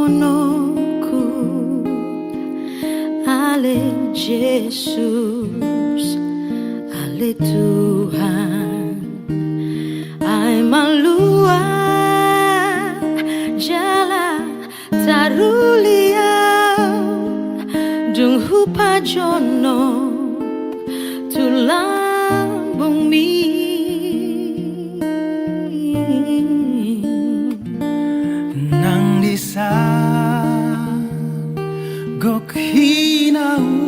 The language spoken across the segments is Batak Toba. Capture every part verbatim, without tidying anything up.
Nongku, ale Jesus, ale Tuhan, ai malua jala taruli au, dung hupajonok tu lambungmi. Nang disa gok hinauli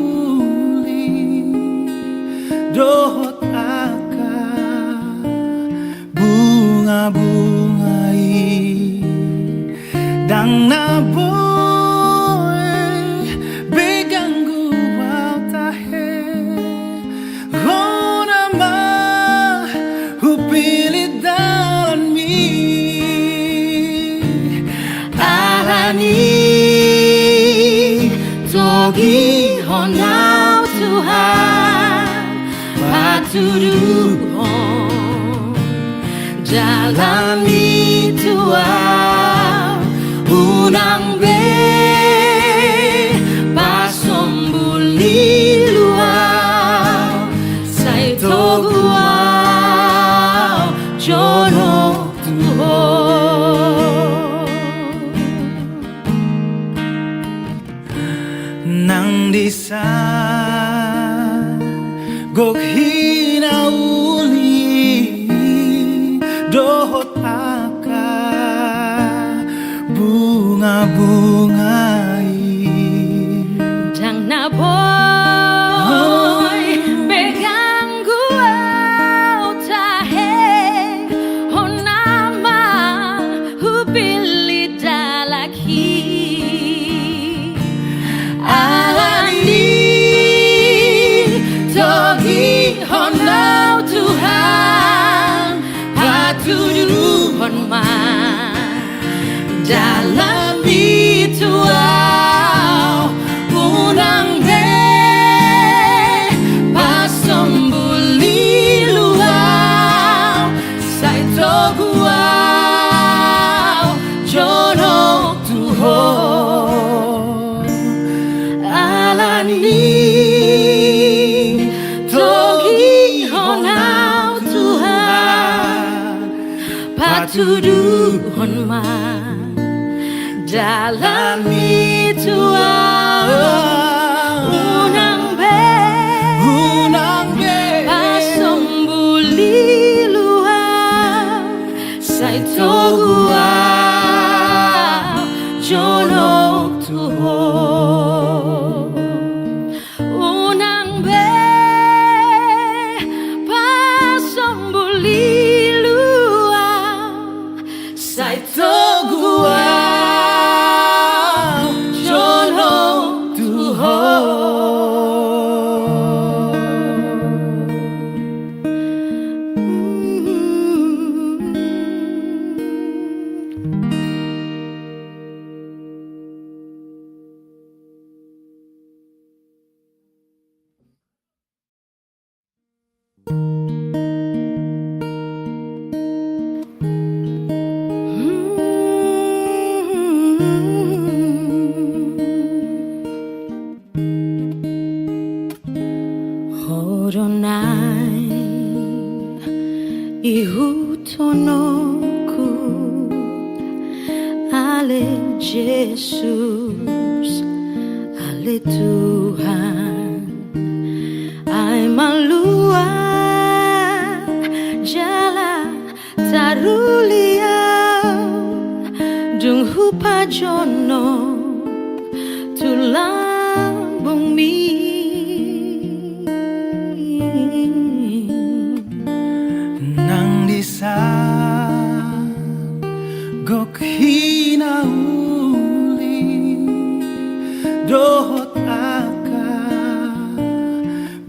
dohot angka bunga-bunga i, ndang na boi be ganggu au tahe. Hona ma hupillit dalanmi, alani togihon au Tuhan, patuduhon dalanmi tu au, unang be pasombul ilu au, sai togu au jonok tu Ho. Nang disa gok hinauli dohot angka bunga-bunga i, ndang na boi be ganggu au tahe. Hona ma hupillit dalanhi, alani togihon au Tuhan, patuduhon ma dalanmi tu au, unang be pasombul ilu au, sai togu au jonok tu Ho. Alani togihon au Tuhan, patuduhon ma dalanmi tu au, unang be, unang be pasombul ilu au, sai togu au jonok tu Ho. Unang be pasombul ilu au, sai togu au jonok tu Ho. Ho do na ihuthononku, ale Jesus, ale Tuhan, ai malua jala taruli au, dung hupajonok tu lambungmi. Nang disa gok hinauli dohot angka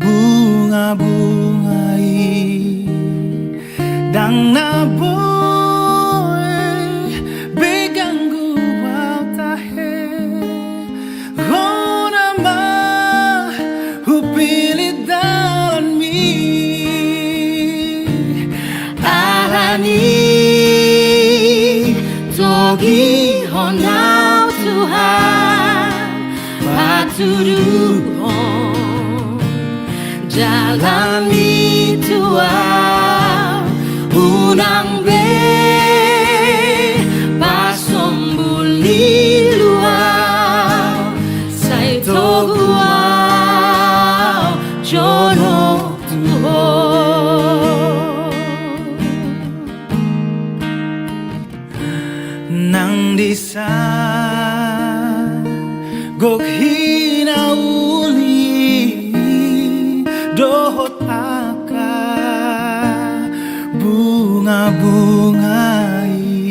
bunga-bunga i, ndang na boi be ganggu au tahe. Hona ma hupillit dalanmi, alani togihon au Tuhan, Tuduhon jalanmi tu ahu, unang be pasombuli ahu, sai togu ahu jonok tu Ho. Nang disa gok hinauli dohot angka bungabunga i.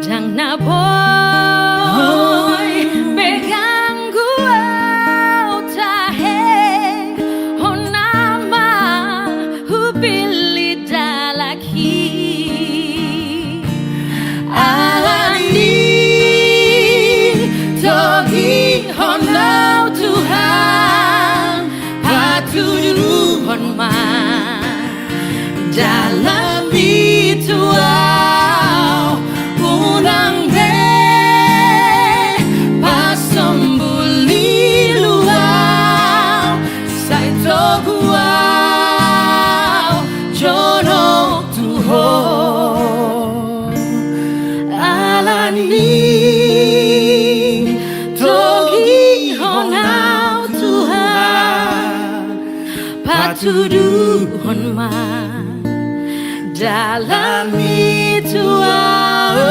Ndang na boi be ganggu ahu tahe, hona ma hupillit dalan i. Alani togihon ahu Tuhan, patuduhon ma dalanmi tu ahu, unang be pasombuli ahu, sai togu ahu jonok tu Ho. Alani togihon ahu Tuhan, patuduhon ma dalanmi tu ahu,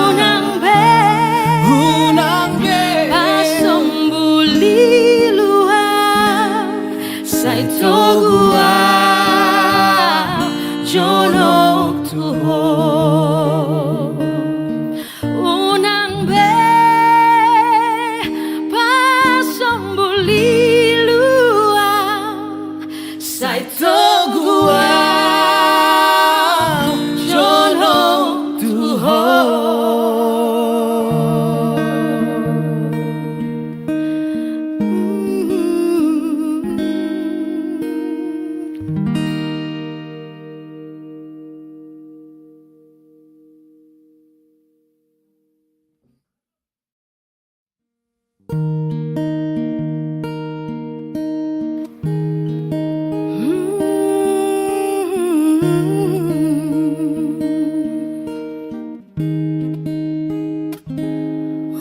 unang be, unang be pasombuli ahu, sai togu ahu jonok tu Ho. Unang be pasombuli ahu, sai togu ahu jonok tu Ho.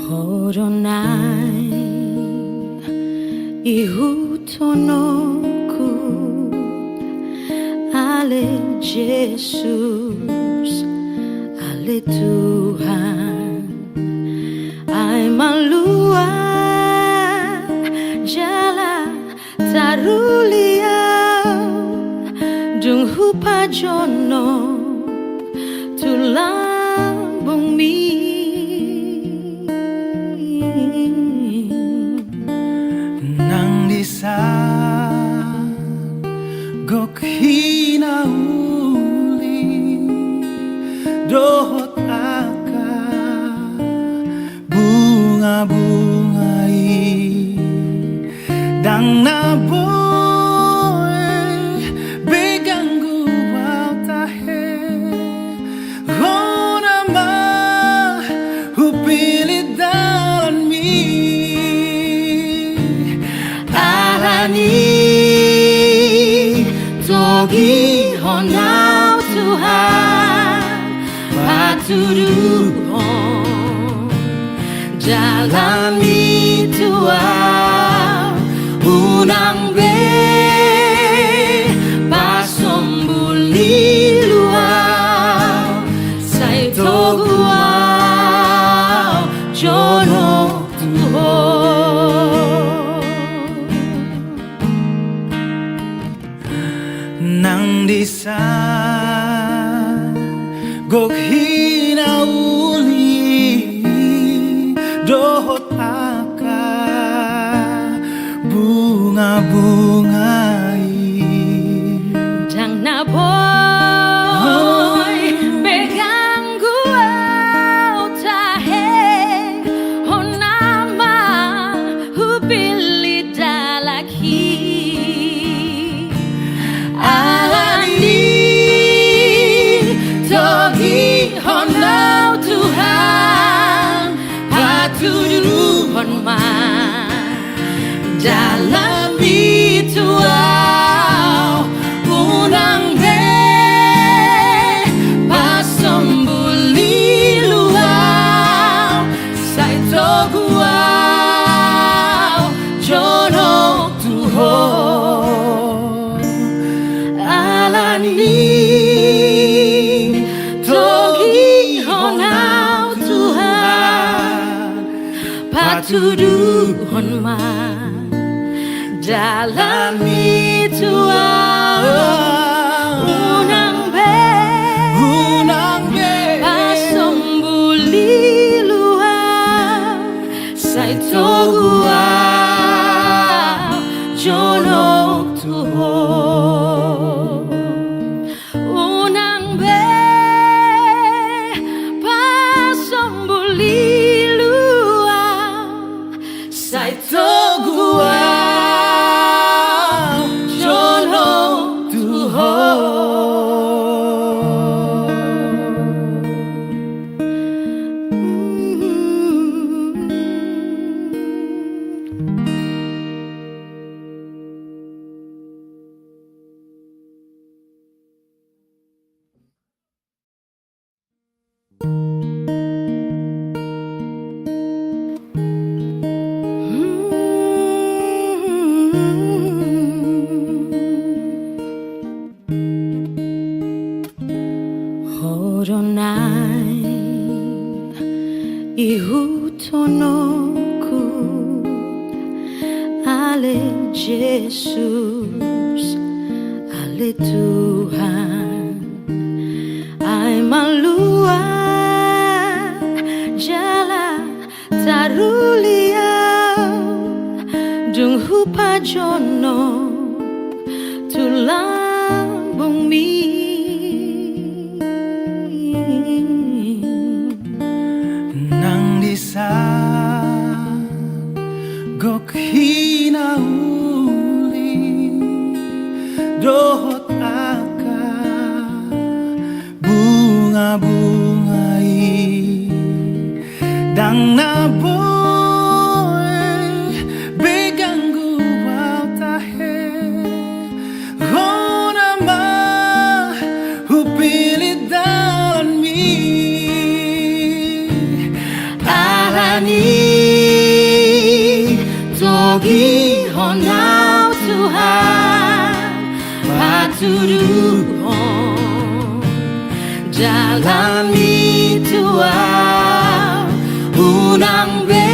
Ho do naeng ihuthononku, ale Jesus, ale Tuhan. Ai malua jala taruli ahu, dung hupajonok tu lambungmi. Nang disa gok hinauli dohot angka bungabunga i, ndang na boi be ganggu ahu tahe, hona ma hupillit dalanmi. Alani togihon ahu Tuhan, patuduhon jalanmi tu ahu, unang be pasombuli ahu, sai togu ahu jonok tu Ho. Nang disa gok hinauli dohot angka bungabunga i, ndang na boi be ganggu ahu tahe, hona ma hupillit dalan i. Alani togihon ahu Tuhan, patuduhon ma Togihon au Tuhan, patuduhon ma dalanmi tu au. Unang be, unang be pasombul ilu au, sai togu au jonok tu Ho. Unang be pasombul ilu au, sai togu au jonok tu Ho. Ho do na ihuthononku, ale Jesus, ale Tuhan. Ai malua jala taruli au, dung hupajonok tu lambungmi. Nang di san gok hinauli dohot angka bunga-bunga i, ndang na boi be ganggu au tahe. Hona ma hupillit dalanmi, alani togihon au Tuhan, patuduhon dalanmi tu au. Unang be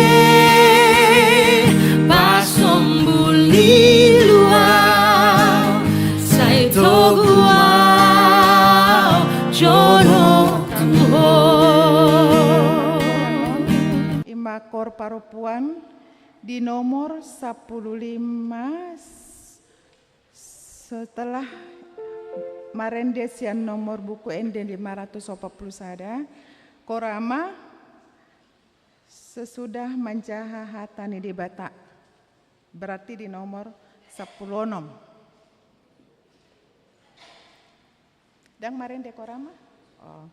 pasombul ilu au, sai togu au jonok tu Ho. I ma koor parompuan di nomor sampulu lima. Setelah marende sian nomor buku ende lima ratus opat pulu sada, koor ama sesudah manjaha hata ni Debata, berarti di nomor sampulu onom. Ndang marende koor ama? Oh.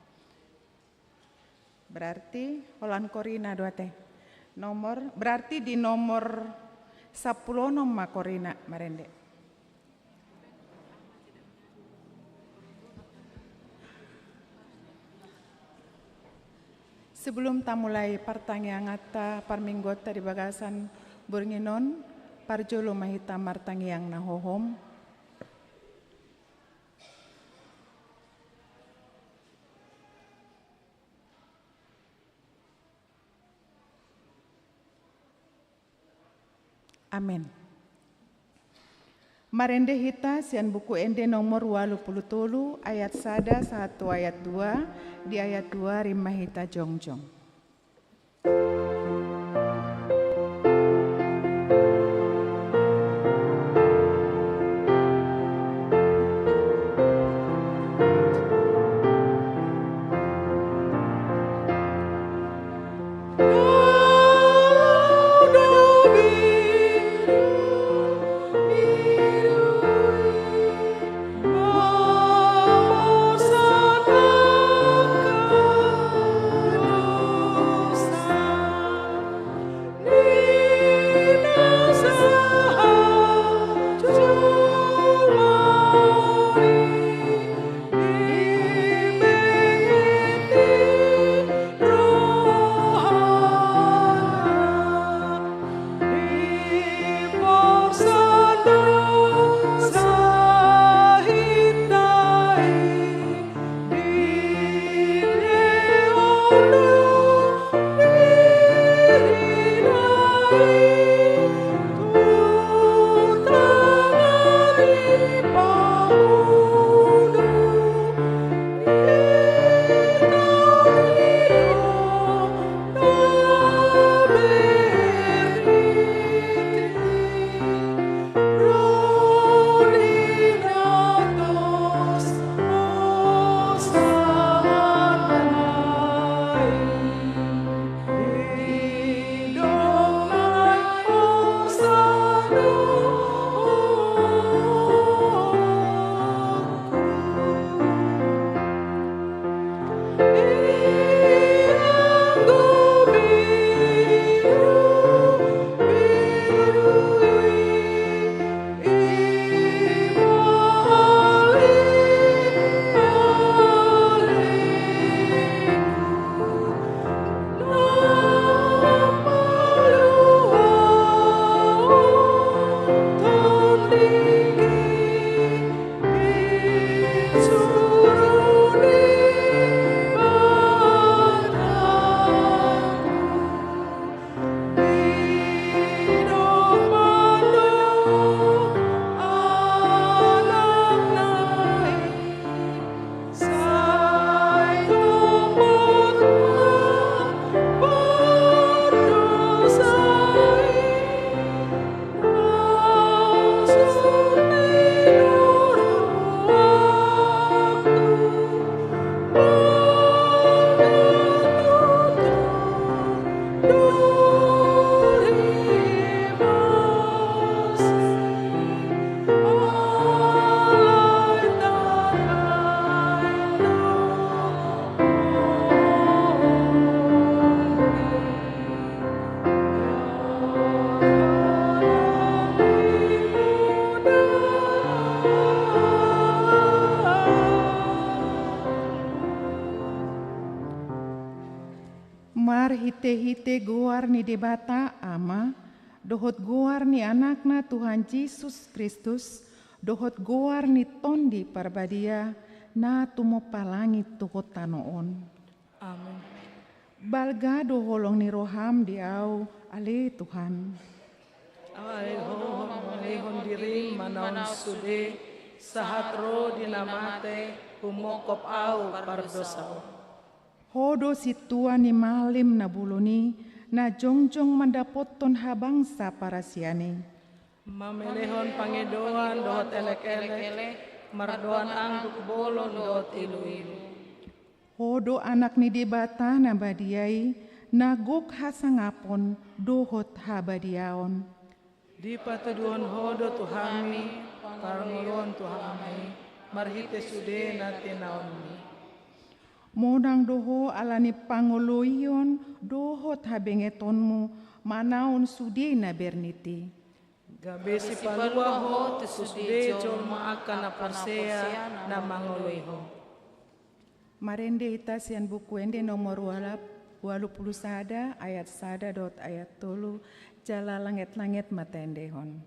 Berarti holan koor ina do ate. Nomor, berarti di nomor sampulu onom ma koor ina marende. Sebelum tamulai partangianganta, parmingguonta di bagasan borngin on, parjolo ma hita martangiang na hohom. Amen. Marende hita sian buku ende nomor ualu pulu tolu ayat sada sahat tu ayat dua, di ayat dua rima hita jongjong. Marhite-hite goar ni Debata Ama, dohot goar ni Anakna Tuhan Jesus Kristus, dohot goar ni Tondi Parbadia, na tumompa langit dohot tano on. Amen. Balga do holong ni roham di ahu, ale Tuhan. Ale Ho, mamelehon dirim manaon sude, sahat ro di na mate, humongkop ahu pardosa on. Ho do sintua ni malim na bolon i, na jongjong mandapothon habangsa parasian i. Mamelehon pangidoan dohot elek-elek, mardoan anggup bolon dohot ilu-ilu. Ho do Anak ni Debata na badia i, na gok hasangapon dohot habadiaon. Dipatuduhon Ho do tu hami, parngoluon tu hami, marhite sude na tinaonmi. Monang do Ho ala ni pangoloion dohot habengetonmu, manaon sude na bernit i. Gabe sipalua Ho tu sude jolma angka na porsea na mangoloi Ho. Marende hita sian Buku Ende nomor ualup-, ualup pulu sada, ayat sada dohot ayat tolu, jala langet-langet ma taendehon.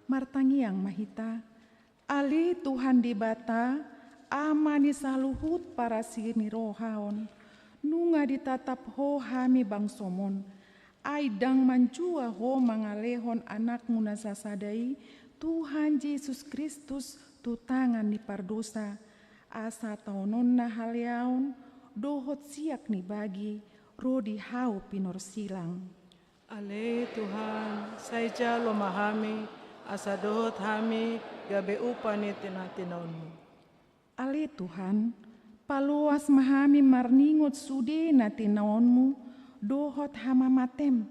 Martangiang ma hita. Ale Tuhan Debata, Ama ni saluhut parasi ni roha on, nunga ditatap Ho hami bangsom on, ai ndang manjua Ho mangalehon Anakmu na sasada i, Tuhan Jesus Kristus, tu tangan ni pardosa, asa taononna haleaon dohot siak ni bagi ro di hau pinorsilang. Ale Tuhan, sai jalo ma hami, asa dohot hami gabe upa ni na tinaonmu. Ale Tuhan, paloas ma hami marningot sude na tinaonmu dohot hamamatem,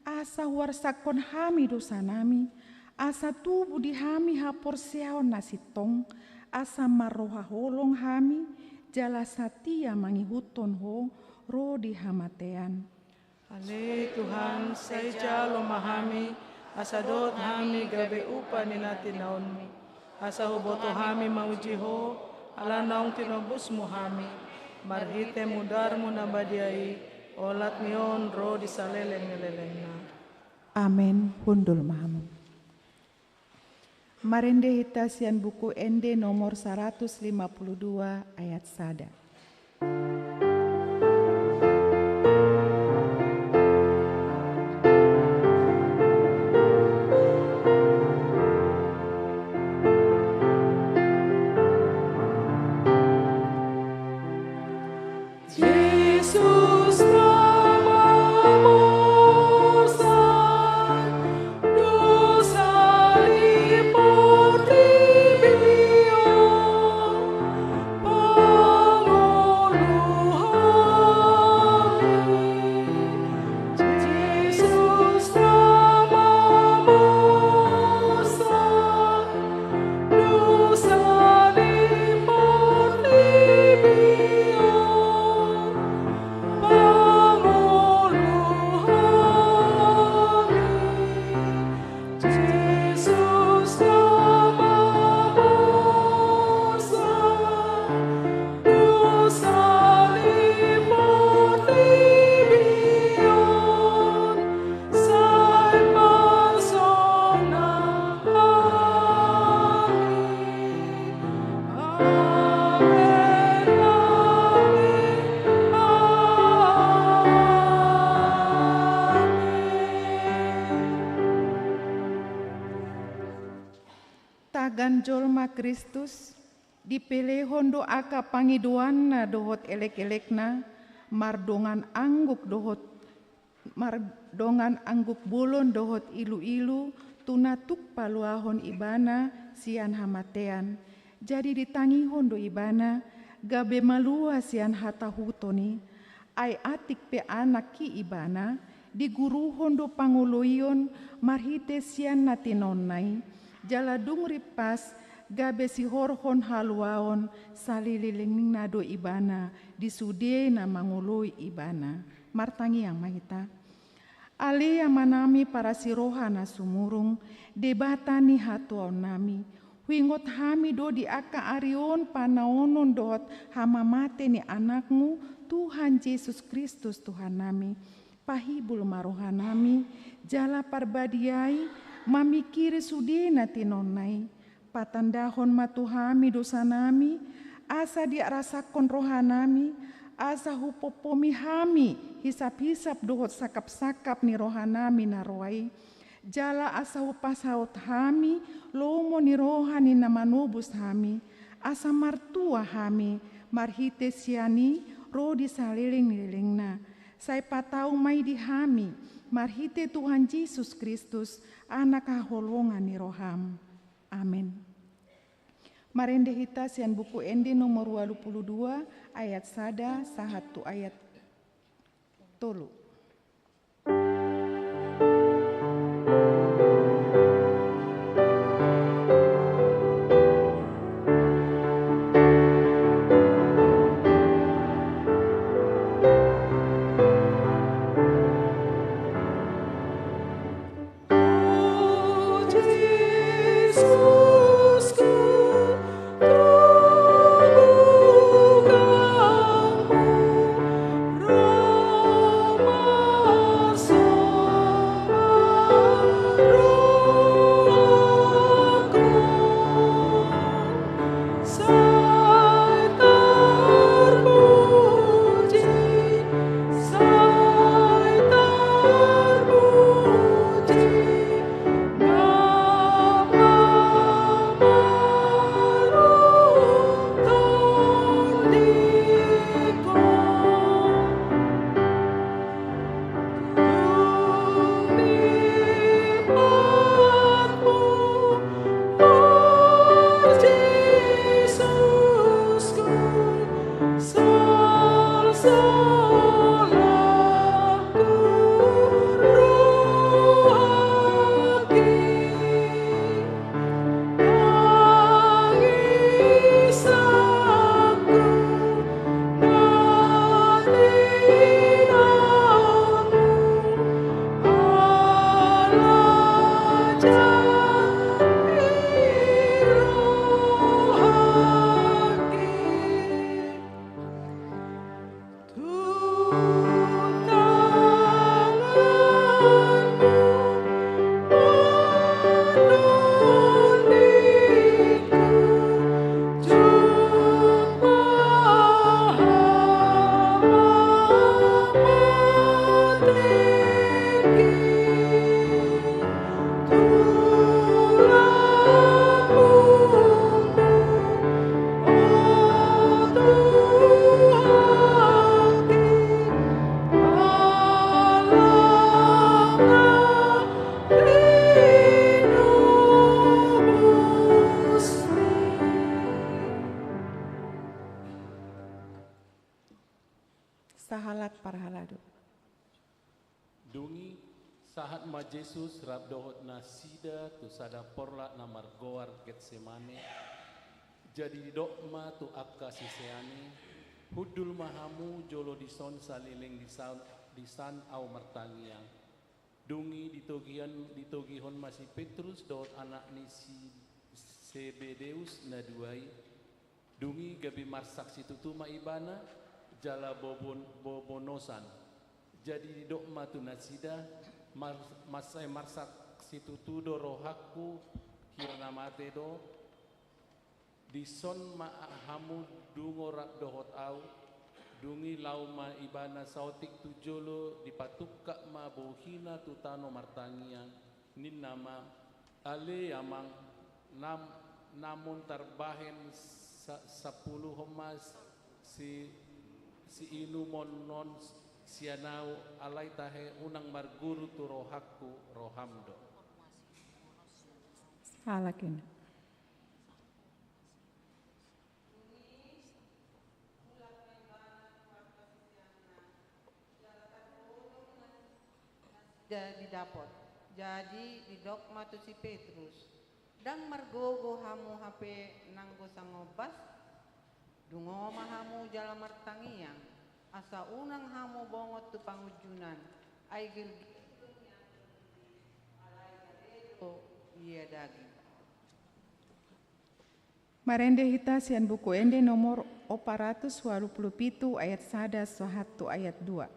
asa huarsakhon hami dosanami, asa tubu di hami haporseaon na sintong, asa marroha holong hami, jala satia mangihuthon Ho ro di hamatean. Ale Tuhan, sai jalo ma hami, asa dohot hami gabe upa ni na tinaonmi, asa huboto hami mauji Ho, ala naung tinobusmu hami, marhite mudarmu na badia i, olat ni on ro di saleleng ni lelengna. Amen. Hundul ma hamu. Marende hita sian Buku Ende nomor saratus lima pulu dua ayat sada. Jesus na mamorsan Kristus, dipelehon do angka pangidoanna dohot elek-elekna, mardongan angguk dohot mardongan angguk bolon dohot ilu-ilu, tu na tuk paluahon ibana sian hamatean. Jadi ditangihon do ibana, gabe malua sian hatahuton i. Ai atik pe anak i ibana, diguruhon do pangoloion marhite sian na tinoinna i. Jala dung rimpas, gabe sihorhon haluaon salelengna do ibana di sude na mangoloi ibana. Martangiang ma hita. Ale Amanami parasi roha na sumurung, Debata ni hatuaonnami, huingot hami do di angka ari on panaonon dohot hamamate ni Anakmu, Tuhan Jesus Kristus Tuhannami. Pahibul ma rohanami, jala parbadiai mamingkiri sude na tinoinna i. Patandahon ma tu hami dosanami, asa diarasahon rohanami, asa hupompomi hami hisap-hisap dohot sangkap-sangkap ni rohanami na roa i. Jala asa hupasaut hami lomo ni roha ni na manobus hami, asa martua hami marhite sian i ro di saleleng ni lelengna. Sai patau ma i di hami, marhite Tuhan Jesus Kristus, Anak haholongan ni roham. Amen. Marende hita sian Buku Ende nomor ualu pulu dua, ayat sada sahat tu ayat tolu. Sahalak parhalado. Dung i sahat ma Jesus rap dohot nasida tu sada porlak na margoar Getsemane. Jadi didok ma tu angka siseanna: Hundul ma hamu jolo dison saleleng disan, disan ahu martangiang. Dung i ditogihan, ditogihon ma si Petrus dohot anak ni si Sebedeus na dua i. Dung i gabe marsak situtu ma ibana, jala bobon-, bobonosan. Jadi didok ma tu nasida: Mar-, mansai marsak situtu do rohangku, hira na mate do. Dison ma hamu dungo rap dohot ahu. Dung i laho ma ibana saotik tu jolo, dipatungkap ma bohina tu tano martangiang, ninna ma: Ale Amang, nam-, Namun tarbahen sa-, sapuluhon ma si, siinumon on sian ahu, alai tahe unang marguru tu rohangku, roham do. Halak i. Jadi dapot. Jadi didok ma tu si Petrus, ndang margogo hamu hape nanggo sangombas? Dungo ma hamu jala martangiang, asa unang hamu bongot tu pangunjunan, ai girgir do nian, alai gale do ia daging. Marende hita sian Buku Ende nomor opat ratus walu pulu pitu, ayat sada sahat tu ayat dua.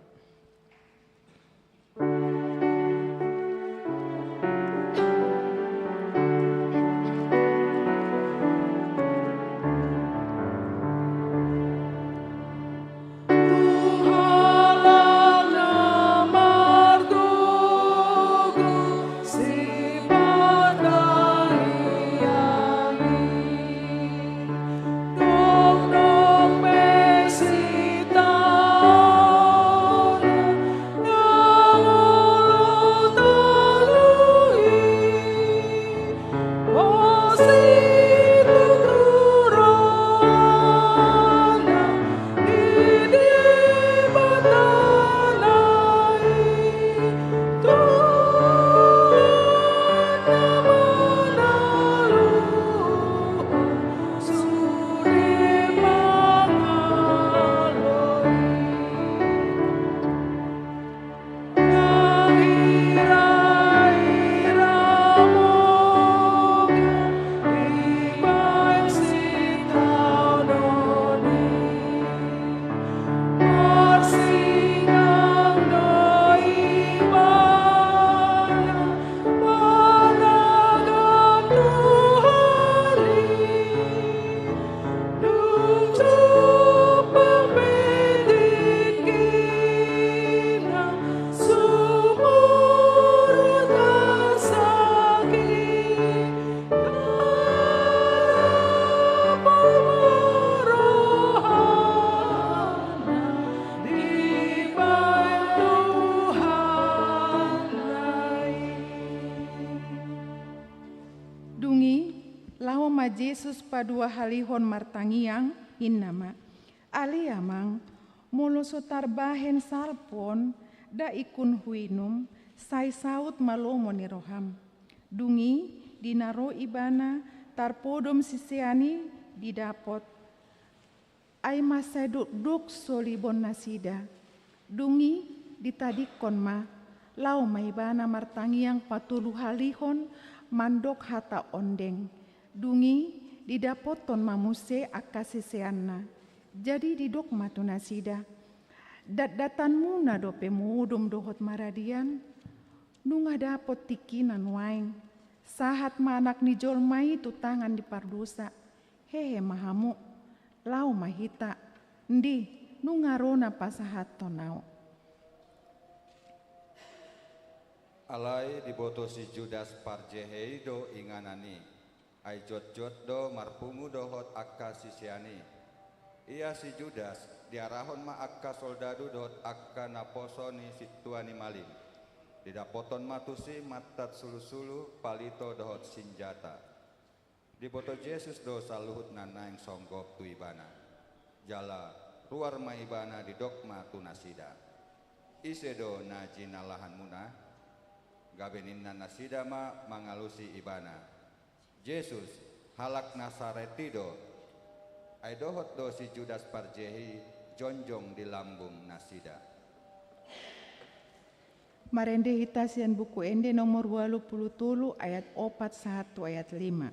Dung i, laho ma Jesus paduahalihon martangiang, ninna ma: Ale Amang, molo so tarbahen salpu on, nda ingkon huinum, sai saut ma lomo ni roham. Dung i, di na ro ibana, tarpodom sisean i, didapot. Ai mansai dokdok solibon nasida. Dung i ditadingkon ma, laho ma ibana martangiang patoluhalihon mandok hata ondeng. Dung i didapothon ma muse angka siseanna. Jadi didok ma tu nasida: Datdatanmuna dope modom dohot maradian? Nunga dapot tingkina nuaeng. Sahat ma Anak ni jolma i tu tangan ni pardosa. Hehe ma hamu, laho ma hita. Ndi, nunga ro na pasahathon ahu. Alai diboto si Judas Parjehe i do inganan i, ai jotjot do marpungu dohot angka sisean i. Ia si Judas diarahon ma angka soldadu dohot angka naposo ni sintua ni malim. Didapothon ma tusi mantat sulusulu, palito dohot sinjata. Diboto Jesus do saluhutna naeng songgop tu ibana. Jala ruar ma ibana, didok ma tu nasida: Ise do na jinalahanmuna? Gabe ninna nasida ma mangalusi ibana: Jesus, halak Nasaret i do. Ai dohot do si Judas Parjehe i jongjong di lambung nasida. Marende hita sian Buku Ende nomor walu pulu tolu, ayat opat sahat tu ayat lima.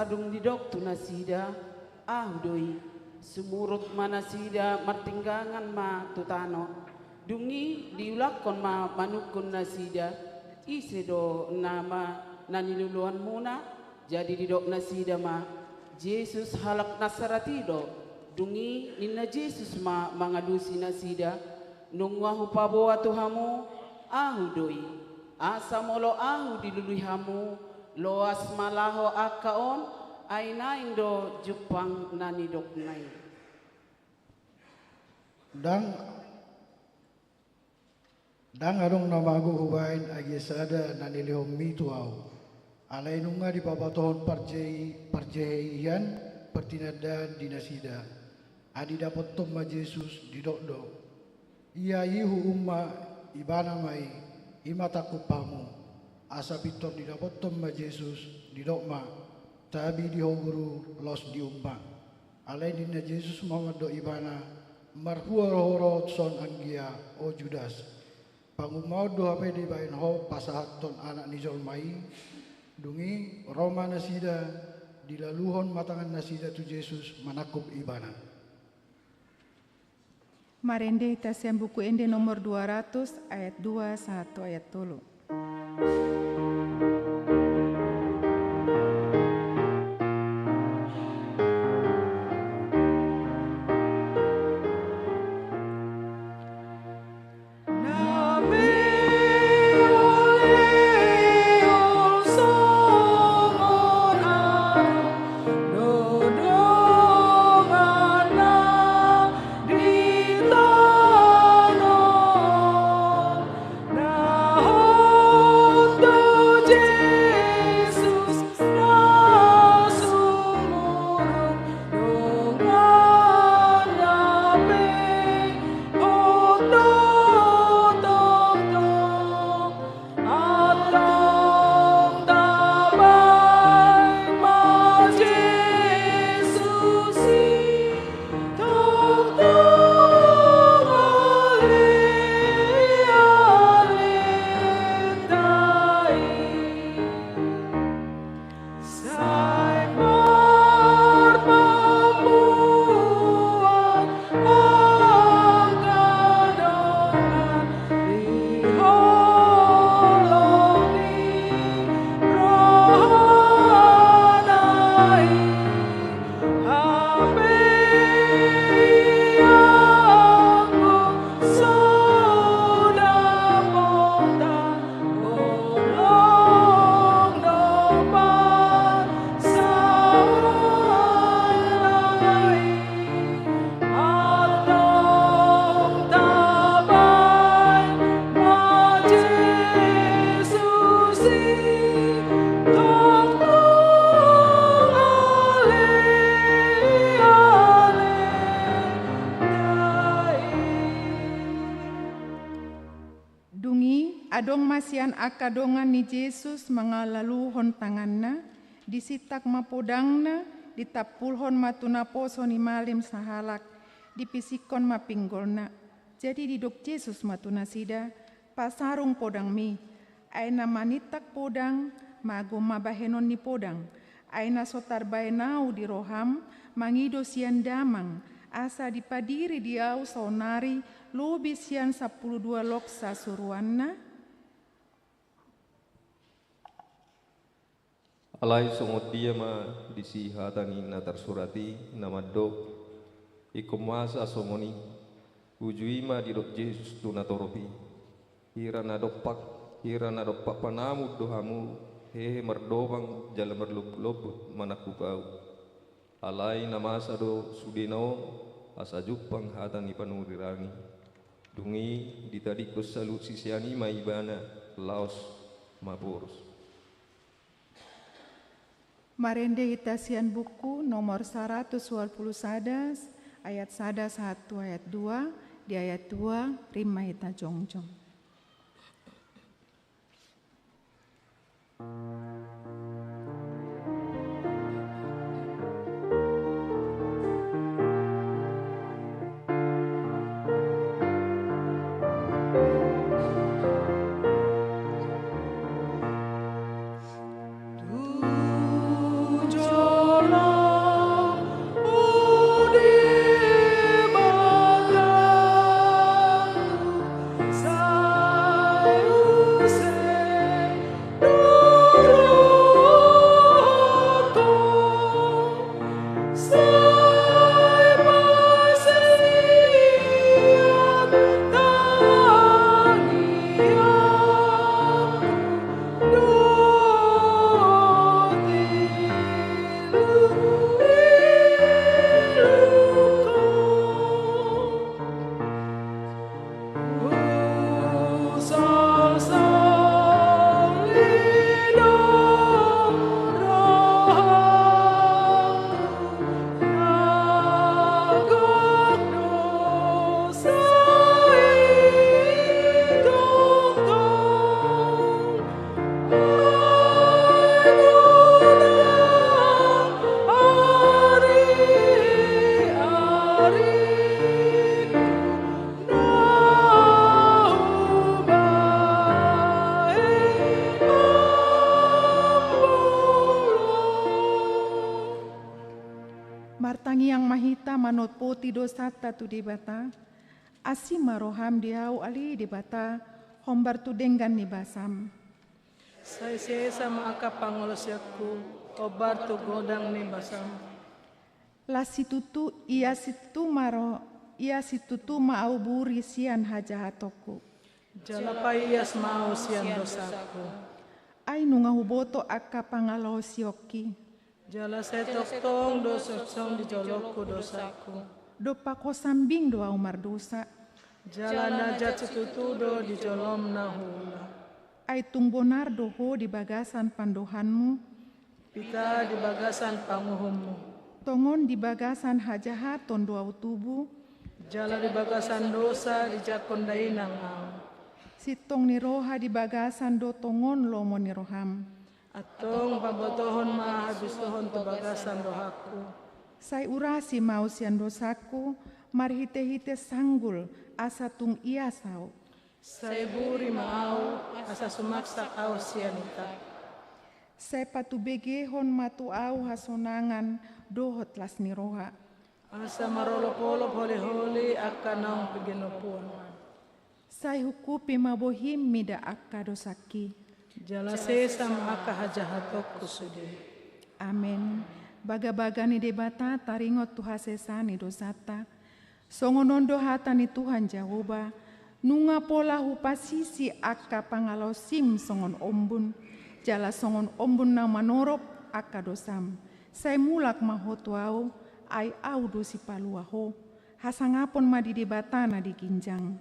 dung didok tu nasida, "Ahu do i." Sumurut ma nasida martinggangan ma tu tano. Dung i diulakhon ma manungkun nasida, "Ise do nama na niluluanmuna?" Jadi didok nasida ma, "Jesus halak Nasaret i do." Dung i ninna Jesus ma mangalusi nasida, "Nunga hupaboa tu hamu, Ahu do i. Asa molo Ahu dilului hamu, loas ma laho angka on, ai naeng do jumpang na nidokna i." Ndang, ndang adong na mago hubaen agia sada na nilehonmi tu Ahu. Alai nunga dipabotohon parjehe-, parjehe i hian partinandaan di nasida. Ai didapothon ma Jesus, didok do, "Ia i huhum ma, Ibana ma i, i ma tangkup hamu." Asa pintor didapothon ma Jesus, didok ma, "Tabi di ho guru, laos dihum ma." Alai ninna Jesus ma mandok ibana, "Marhua rohon son anggia, o Judas? Panguhuman do hape dibaen ho pasahathon Anak ni jolma i?" Dung i ro ma nasida, dilaluhon ma tangan nasida tu Jesus manangkup ibana. Marende hita sian Buku Ende nomor dua ratus, ayat dua sahat tu ayat tolu. Dung i, adong ma sian angka dongan ni Jesus mangalaluhon tanganna, disintak ma podangna, ditampulhon ma tu naposo ni malim sahalak, dipisikkon ma pinggolna. Jadi didok Jesus ma tu nasida, "Pasarung podangmi." Ai na manintak podang, mago ma bahenon ni podang. Ai na so tarbaen ahu di roham, mangido sian Damang, asa dipadiri di ahu saonari lobi sian sampulu dua loksa suruanna? Alai songon dia ma disi hata ni na tarsurat i na mandok, ingkon masa songon i? Uju i ma didok Jesus tu natorop i, "Hira na dompak, hira na dompak panamun do hamu, hehe mardobang jala marlombut-lombut manangkup ahu." Alai na masa do sudena on, asa jumpang hata ni panurirang i. Dung i ditadingkon saluhut sisean i ma ibana, laos maporus. Marende hita sian Buku nomor saratus ualu pulu sada, ayat sada sahat tu ayat dua. Di ayat dua, rima hita jongjong. dosanta tu Debata, asi ma roham di ahu ale Debata, hombar tu denggan ni basam. Sai sesa ma angka pangalaosionku, hombar tu godang ni basam. Las situtu, ia situtu ma ro, ia situtu ma ahu buri sian hajahatonku. Jala paias ma ahu sian dosaku. Ai nunga huboto angka pangalaosionki. Jala sai tongtong do songon i di jolongku dosaku. Dompak ho sambing do ahu mardosa. Jala na jat situtu do di jolom na huula. Ai tung bonar do ho di bagasan pandohanmu. Pita di bagasan panguhummu. Tongon di bagasan hajahaton do ahu tubu. Jala di bagasan dosa dijangkon dainang ahu. Sintong ni roha di bagasan do tongon lomo ni roham. Antong pabotohon ma habistohon tu bagasan rohangku. Sai urasi ma ahu sian dosaku, marhitehite sanggul, asa tung ias ahu. Sai buri ma ahu, asa sumaksak ahu sian ita. Sai patubegehon ma tu ahu hasonangan dohot las ni roha. Asa marolopolop holiholi angka naung piginopuan. Sai hukupi ma bohim mida angka dosangki. Jala sesa ma angka hajahatonku sude. Amen. Bagabaga ni Debata taringot tu hasesaan ni dosanta. Songon on do hata ni Tuhan Jahowa, nunga pola hupasisi angka pangalaosim songon ombun, jala songon ombun na manorop angka dosam. Sai mulak ma ho tu ahu, ai ahu do sipalua ho. Hasangapon ma di Debata na di ginjang.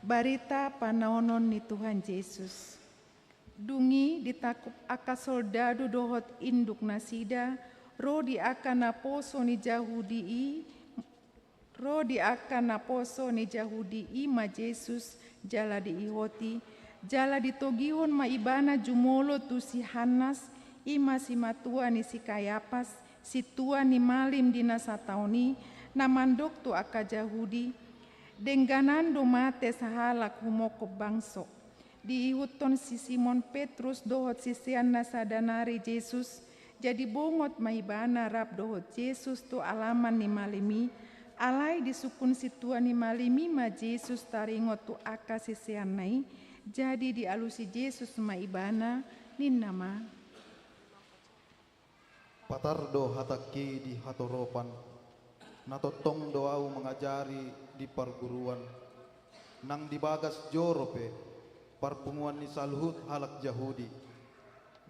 Barita panaonon ni Tuhan Jesus. Dung i ditangkup angka soldadu dohot induk nasida, ro di angka naposo ni Jahudi i, ro di angka naposo ni Jahudi i ma Jesus, jala diihoti, jala ditogihon ma ibana jumolo tu si Hannas, i ma simatua ni si Kayapas, sintua ni malim di na sataon i, na mandok tu angka Jahudi, dengganan do mate sahalak humongkop bangso. Diihuthon si Simon Petrus dohot siseanna sada nari Jesus, jadi bongot ma ibana rap dohot Jesus tu alaman ni malim i, alai disungkun sintua ni malim i ma Jesus taringot tu angka siseanna i, jadi dialusi Jesus ma ibana, ninna ma. Patar do hatangki di hatoropan, na tongtong do ahu mangajari di parguruan, nang di bagas joro pe, parpunguan ni saluhut halak Jahudi.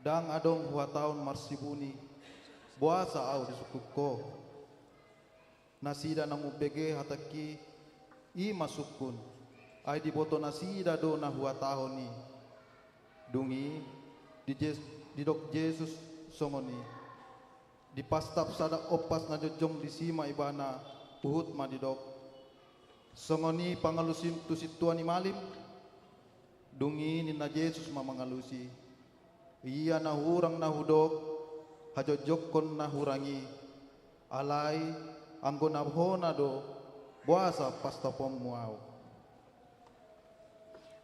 Ndang adong huhatahon marsibuni, boasa ahu disungkun ho. Nasida na umbege hatangki, i ma sungkun, ai diboto nasida do na huhatahon i. Dung i, di Jes-, didok Jesus songon i. Dipastap sada ompas na jongjong disi ma ibana, huhut ma didok. Songon i pangalusim tu sintua ni malim? Dung i ninna Jesus ma mangalusi. Ia na hurang na hudok, hajongjongkon na hurang i, alai anggo na hona do, boasa pastaponmu ahu.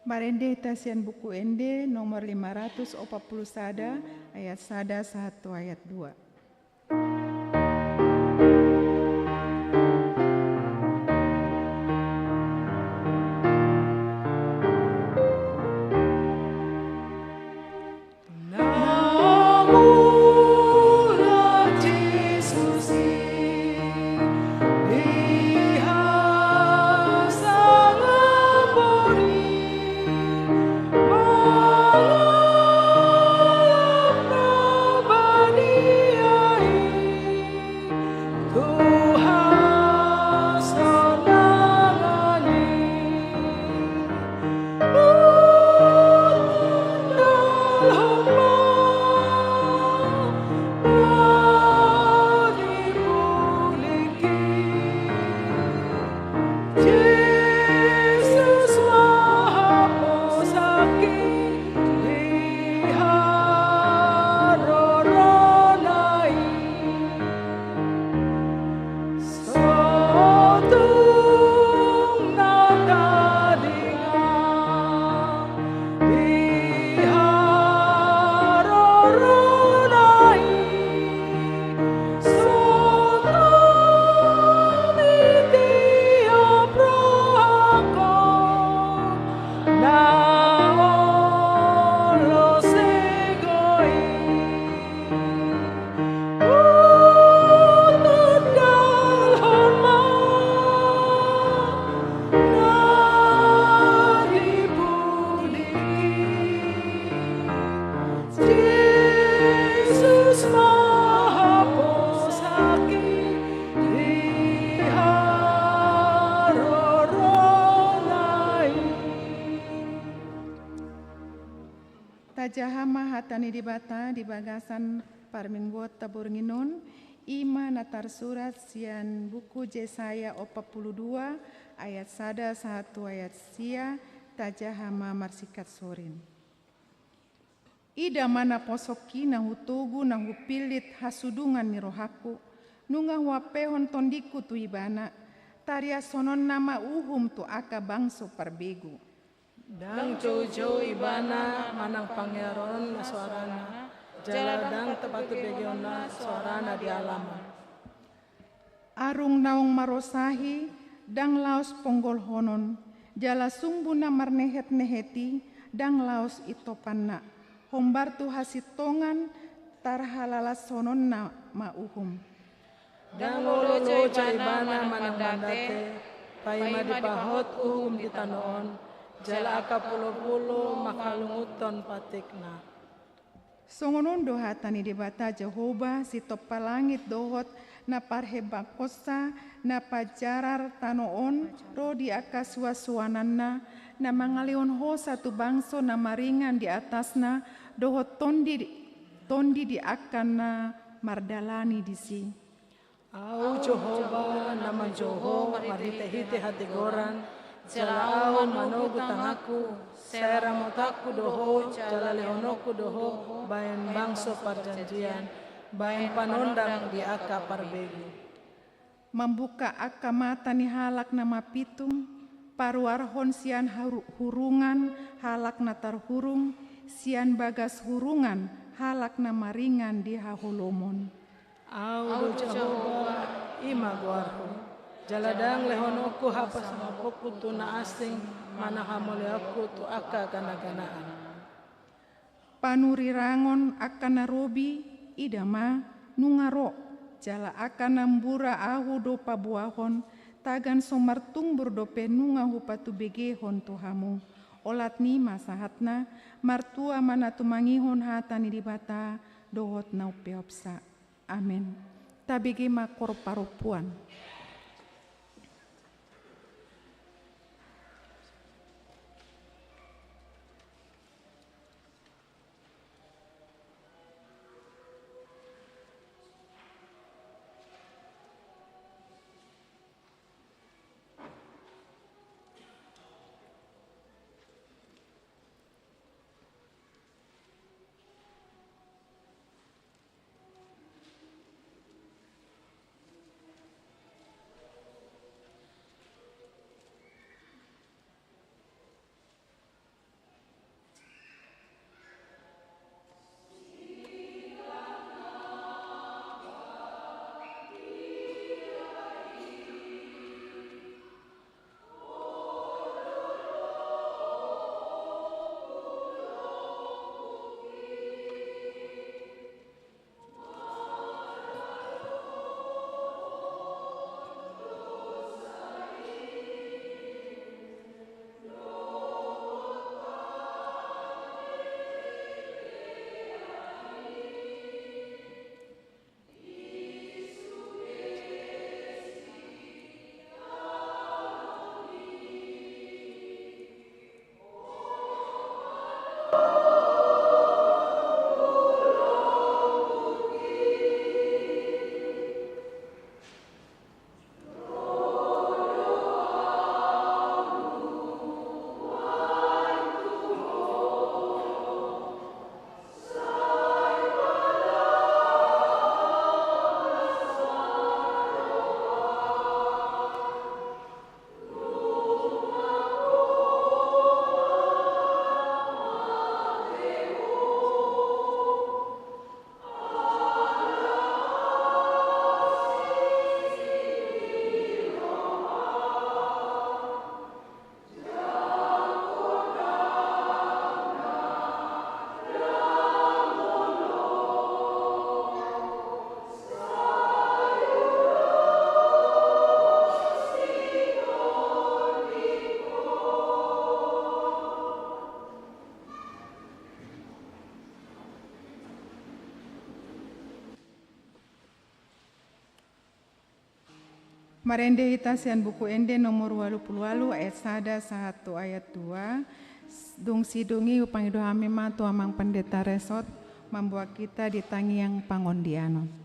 Marende hita sian Buku Ende nomor lima ratus opat pulu sada, ayat sada sahat tu ayat dua. Tajaha ma hata ni Debata di bagasan parmingguon taborngin on, i ma na tarsurat sian buku Jesaya opat pulu dua ayat sada sahat tu ayat sia. Tajaha ma marsingkat sorin. Ida ma naposongki na hutogu na hupillit hasudungan ni rohangku, nunga huampehon tondingku tu ibana, tariashononna ma uhum tu angka bangso parbegu. Ndang joujou ibana manang pangiaranonna soarana, jala ndang tapatubegeonna soarana di alaman. Arung naung marosahi ndang laos ponggolhonon, jala sumbu na marnehetnehet i ndang laos intopanna, hombar tu hasintongan tarhalalashononna ma uhum. Ndang olo loja ibana manang mandate, paima dipahot uhum di tano on, jala angka pulopulo manghalungunhon patikna. Songon on do hata ni Debata Jahowa, sitompa langit dohot na parhembangkonsa, na panjarar tano on ro di angka suansuananna, na mangalehon hosa tu bangso na maringan di atasna, dohot tondi, tondi di angka na mardalani disi. Ahu Jahowa na manjou ho marhitehite hatigoran, jala Ahu manogu tanganku, sai ramotanku do ho, jala lehononku do ho bahen bangso parjanjian, bahen panondang di angka parbegu. Mambuka angka mata ni halak na mapitung, paruarhon sian haru-, hurungan halak na tarhurung, sian bagas hurungan halak na maringan di haholomon. Ahu do Jahowa, i ma goarhu. Jala ndang lehononku hapasangaponku tu na asing, manang hamuliaonku tu angka ganaganaan. Panurirangon angka na robi, ida ma, nunga ro, jala angka na mbura Ahu do paboahon, tagan so martumbur dope nunga hupatubegehon tu hamu. Olat ni i ma sahatna, martua ma na tumangihon hata ni Debata dohot na umpeopsa. Amen. Tabege ma koor parompuan. Marende hita sian Buku Ende nomor ualu pulu ualu ayat sada sahat tu ayat dua. Dung sidung i hupangido hami ma tu amang pandita resort mambuat hita di tangiang pangondianon.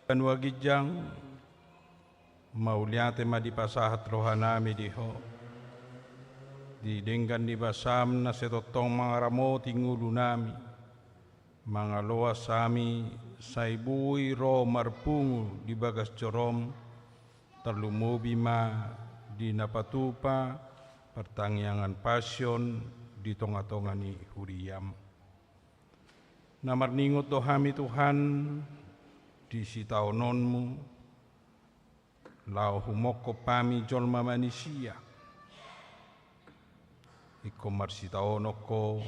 Banua ginjang, mauliate ma dipasahat rohanami di Ho, di denggan ni basaM na sai tongtong mangaramoti ngolunami, mangaloas hami sai boi ro marpungu di bagas joroM, tarlumobi ma di na patupa partangiangan pasion di tongatonga ni huriaM. Na marningot do hami Tuhan di sitaononMu, laho humongkop hami jolma manisia. Ingkon marsitaonon Ho,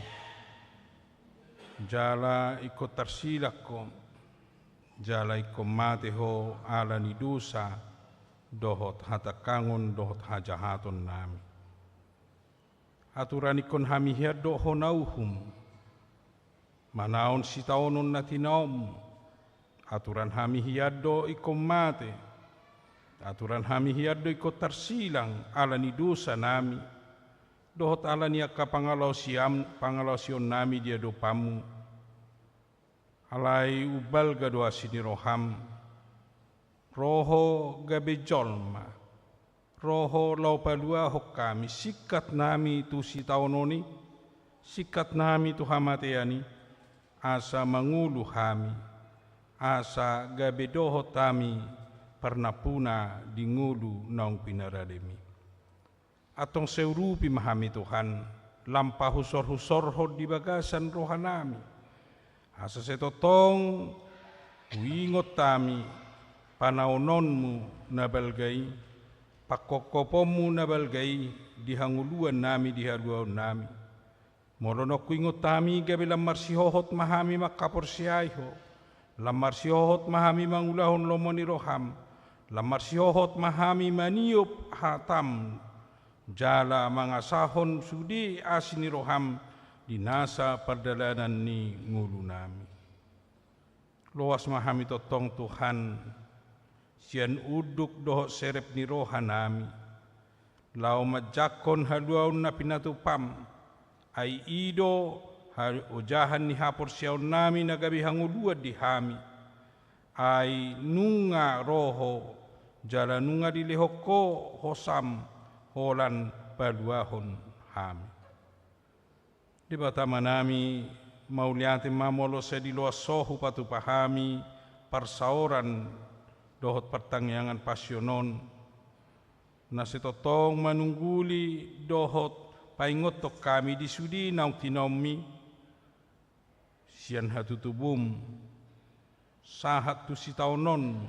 jala ingkon tarsilang Ho, jala ingkon mate Ho ala ni dosa dohot hatangkangon dohot hajahatonnami. Aturan ingkon hami hian do Ho na uhum, manaon sitaonon na tinaonMu. Aturan hami hian do ingkon mate. Aturan hami hian do ingkon tarsilang ala ni dosanami dohot ala ni angka pangalaosiam-, pangalaosionnami di adopanMu. Alai umbalga do asi ni rohaM, ro Ho gabe jolma, ro Ho laho paluahon hami, singkat nami tu sitaonon i, singkat nami tu hamatean i, asa mangolu hami, asa gabe dohot hami parnampuna di ngolu naung pinarademi. Antong sai urupi ma hami Tuhan, lam pahusorhusorhon di bagasan rohanami. Asa sai tongtong huingot hami panaononMu na balga i, pangkopkopon-Mu na balga i di hangoluannami, di haluaonnami. Molo nunga huingot hami gabe lam marsihohot ma hami manghaporseai Ho, lam marsihohot ma hami mangulahon lomo ni rohaM, lam marsihohot ma hami maniop hataM, jala mangasahon sude asi ni rohaM di nasa pardalanan ni ngolunami. Loas ma hami tongtong Tuhan, sian unduk dohot serep ni rohanami, laho manjangkon haluaon na pinatupaM, ai i do ha-, ojahan ni haporseaonnami na gabe hangoluan di hami. Ai nunga ro Ho, jala nunga dilehon Ho hosam holan paluahon hami. Debata Amanami, mauliate ma molo sai di loas Ho hupatupa hami parsaoran dohot partangiangan Pasion on, na sai tongtong manungguli dohot paingothon hami di sude naung tinomi sian hatutubum sahat tu sitaononmu,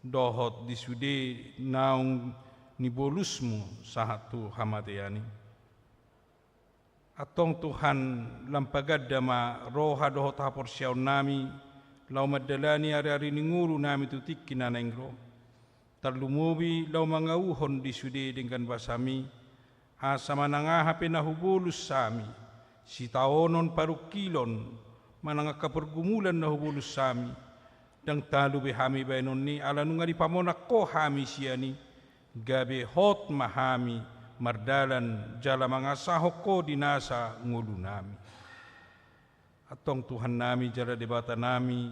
dohot di sude naung nibolusmu sahat tu hamatean i. Antong Tuhan, lam paganda ma roha dohot haporseaonnami, laho mandalani ari-ari ni ngolunami tu tingki na naeng ro. Tarlumobi laho mangauhon di sude denggan basami, asa manang aha pe na hubolus hami, sitaonon, parungkilon, manang angka pargumulan na hubolus hami, ndang talu be hami baenon i, ala nunga dipamonang Ho hami sian i, gabe hot ma hami mardalan jala mangasahon Ho di nasa ngolunami. Antong Tuhannami jala Debatanami,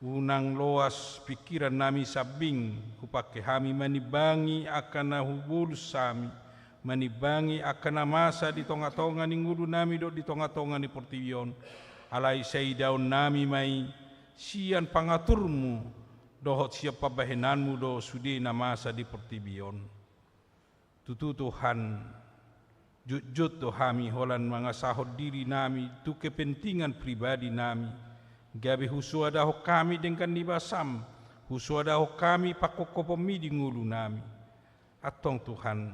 unang loas pingkirannami sambing hupangke hami manimbangi angka na hubolus hami, manimbangi angka na masa di tonga-tonga ni ngolunami dohot di tonga-tonga ni portibi on, alai saidaonnami ma i sian pangaturmu dohot sian pambahenanmu do sude na masa di portibi on. Tutu Tuhan, jotjot do hami holan mangasahon dirinami tu kepentingan pribadinami, gabe husoadahon hami denggan ni basam, husoadahon hami pangkopkopmi di ngolunami. Antong Tuhan,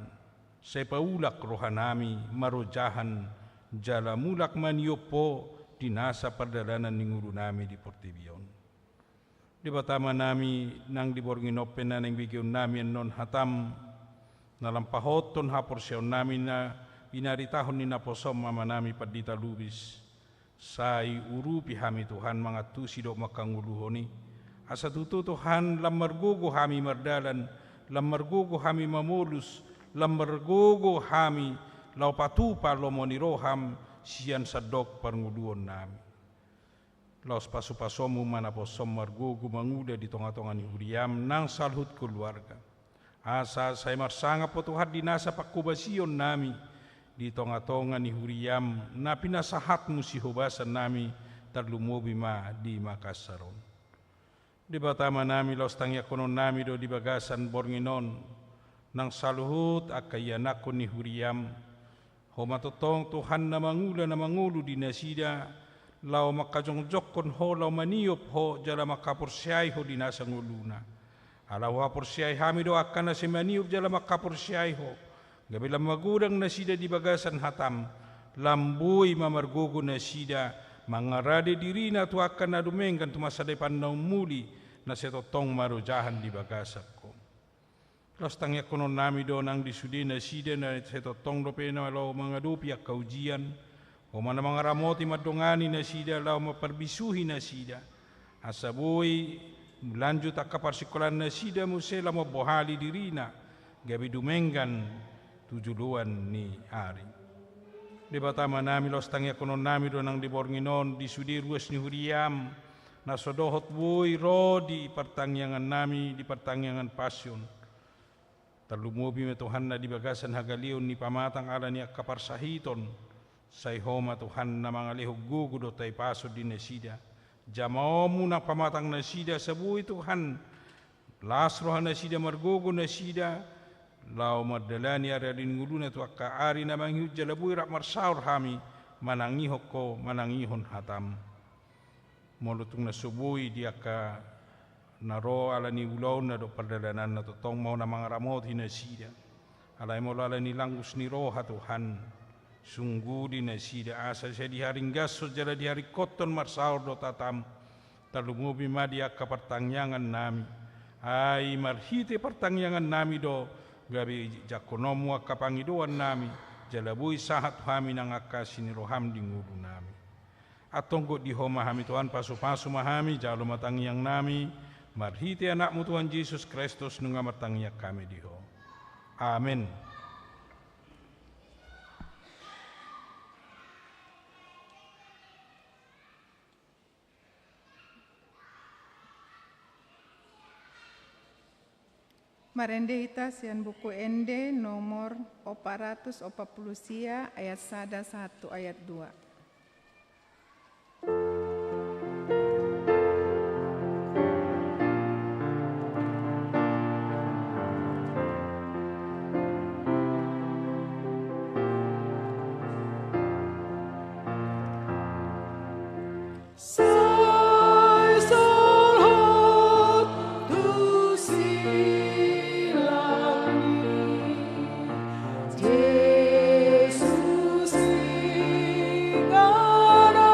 sai paulak rohanami marojahan jala mulak maniop Ho di nasa pardalanan ni ngolunami di portibi on. Debata Amanami, nang di borngin on pe na naeng begeonnami annon hatam, na lam pahothon haporseaonnami na binaritahon ni naposom amanami Pandita Lubis, sai urupi hami Tuhan mangantusi dohot mangkangoluhon i. Asa tutu Tuhan, lam margogo hami mardalan, lam margogo hami mamolus, lam margogo hami laho patupa lomo ni roham sian sandok parngoluonnami. Laos pasu-pasuonmu ma naposom margogo mangula di tonga-tonga ni huriam nang saluhut keluarga. Asa sai marsangap Ho Tuhan di nasa pangkobasionnami di tonga-tonga ni huriam na pinasahatmu sihobasannami, tarlumobi ma di Makassar on. Debata Amanami, laos tangiangkononnami do di bagasan borngin on, nang saluhut angka ianakhon ni huriam. Ho ma tongtong Tuhan na mangula na mangolu di nasida, laho mangkajongjongkon Ho, laho maniop Ho jala mangkaporseai Ho di nasa ngoluna. Ala huhaporseai hami do angka na sai maniop jala mangkaporseai Ho, gabe lam magodang nasida di bagasan hatam, lam boi ma margogo nasida mangarade dirina tu angka na dumenggan tu masa depan na umuli, na sai tongtong marojahan di bagasan Ho. Laos tangiangkononnami do nang di sude nasida na sai tongtong dope na laho mangadopi angka ujian, Ho ma na mangaramoti mandongani nasida laho mamparbisuhi nasida. Asa boi lanjut angka parsikolaan nasida muse laho mambohali dirina, gabe dumenggan tu joloan ni ari. Debata Amanami, laos tangiangkononnami do nang di borngin on di sude ruas ni huriam, na so dohot boi ro di partangiangannami, di partangiangan Pasion. Tarlumobi ma Tuhan na di bagasan hagaleon ni pamatang ala ni angka parsahiton, sai Ho ma Tuhan na mangalehon gogo dohot hahipason di nasida. Jamaonmu nang pamatang nasida, asa boi Tuhan las roha nasida, margogo nasida, laho mardalani ari-ari ni ngoluna tu angka ari na mangihut, jala boi rap marsaor hami manangihon Ho, manangihon hatam. Molo tung na so boi di angka na ro ala ni ulaonna dohot pardalananna, tongtong ma Ho na mangaramoti nasida. Alai molo ala ni langgus ni roha Tuhan, sungguli nasida asa sai diharinggashon jala diharingkothon marsaor dohot hatam, tarlumobi ma di angka partangiangannami. Ai marhite partangiangannami do gabe jangkononmu angka pangidoannami, jala boi sahat tu hami nang angka asi ni roham di ngolunami. Antong gok di Ho ma hami Tuhan, pasu-pasu ma hami, jalo ma tangiangnami, marhite Anakmu Tuhan Jesus Kristus nunga martangiang hami di Ho. Amen. Marende hita sian Buku Ende nomor opat ratus opat pulu sia, ayat sada sahat tu ayat dua. Sai sahat tu silang ni Jesus inganan.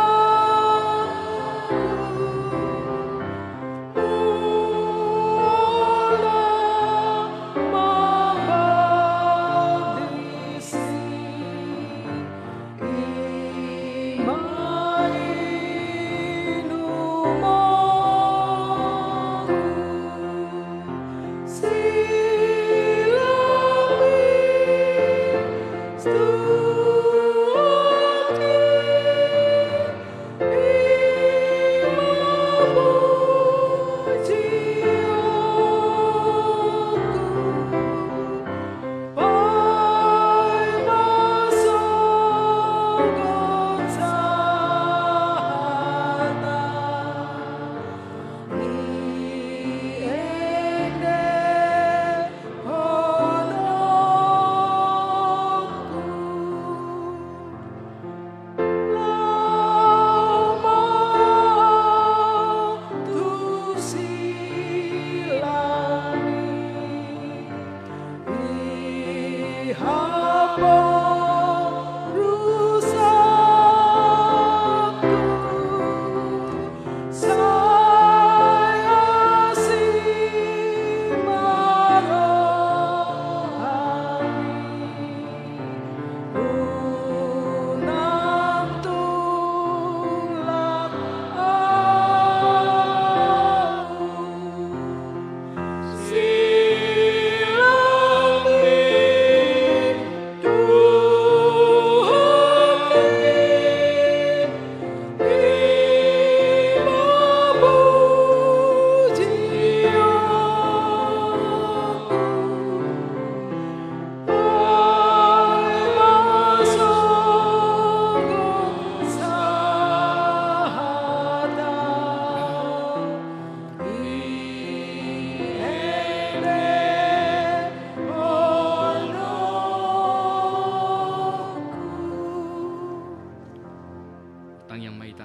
Tangiang ma hita.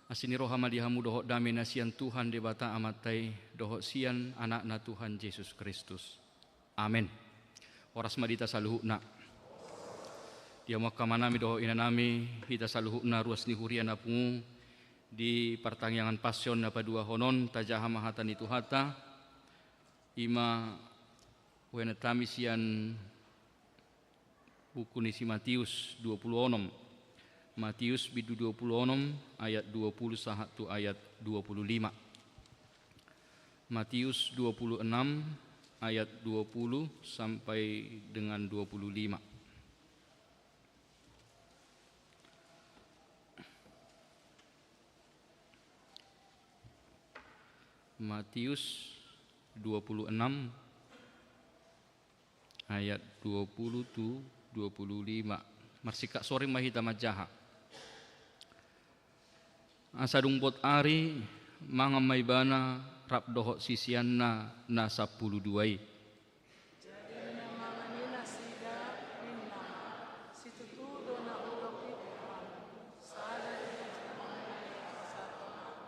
Asi ni roha ma di hamu dohot dame na sian Tuhan Debata Amanta i, dohot sian Anakna Tuhan Jesus Kristus. Amen. Horas ma di hita saluhutna. Di hamu angka amanami dohot inanami, hita saluhutna ruas ni huria na pungu, di partangiangan Pasion na paduahon on, tajaha ma hata ni Tuhanta, i ma huenetami sian buku ni si Matius dua pulu onom. Matius bindu dua pulu onom, ayat dua pulu sahat tu ayat dua pulu lima. Matius dua pulu enam, ayat dua pulu sampai dengan dua pulu lima. Matius dua pulu enam, ayat dua pulu tu dua pulu lima. Marsingkat soring ma hita manjaha. Asa dung bot ari, mangan ma Ibana rap dohot siseanna na sampulu dua i. Jadi na mangan i nasida, ninna ma: Situtu do na hudok i, Tuhan, sada do na jumolo na pasahaton ahu.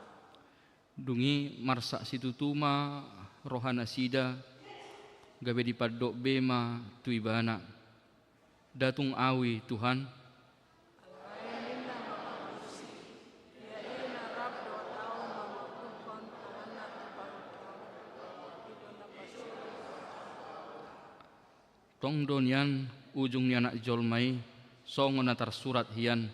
Dung i marsak situtu ma rohanasida, gabe dipandok be ma tu Ibana: Nda tung ahu i, Tuhan. Alai ninna ma tusi: Ia i na rap dohot ahu mangordukhon tanganna tu parungkilon, i do na pasogo. Tong do nian ujung ni Anak ni jolma i, songon na tarsurat hian.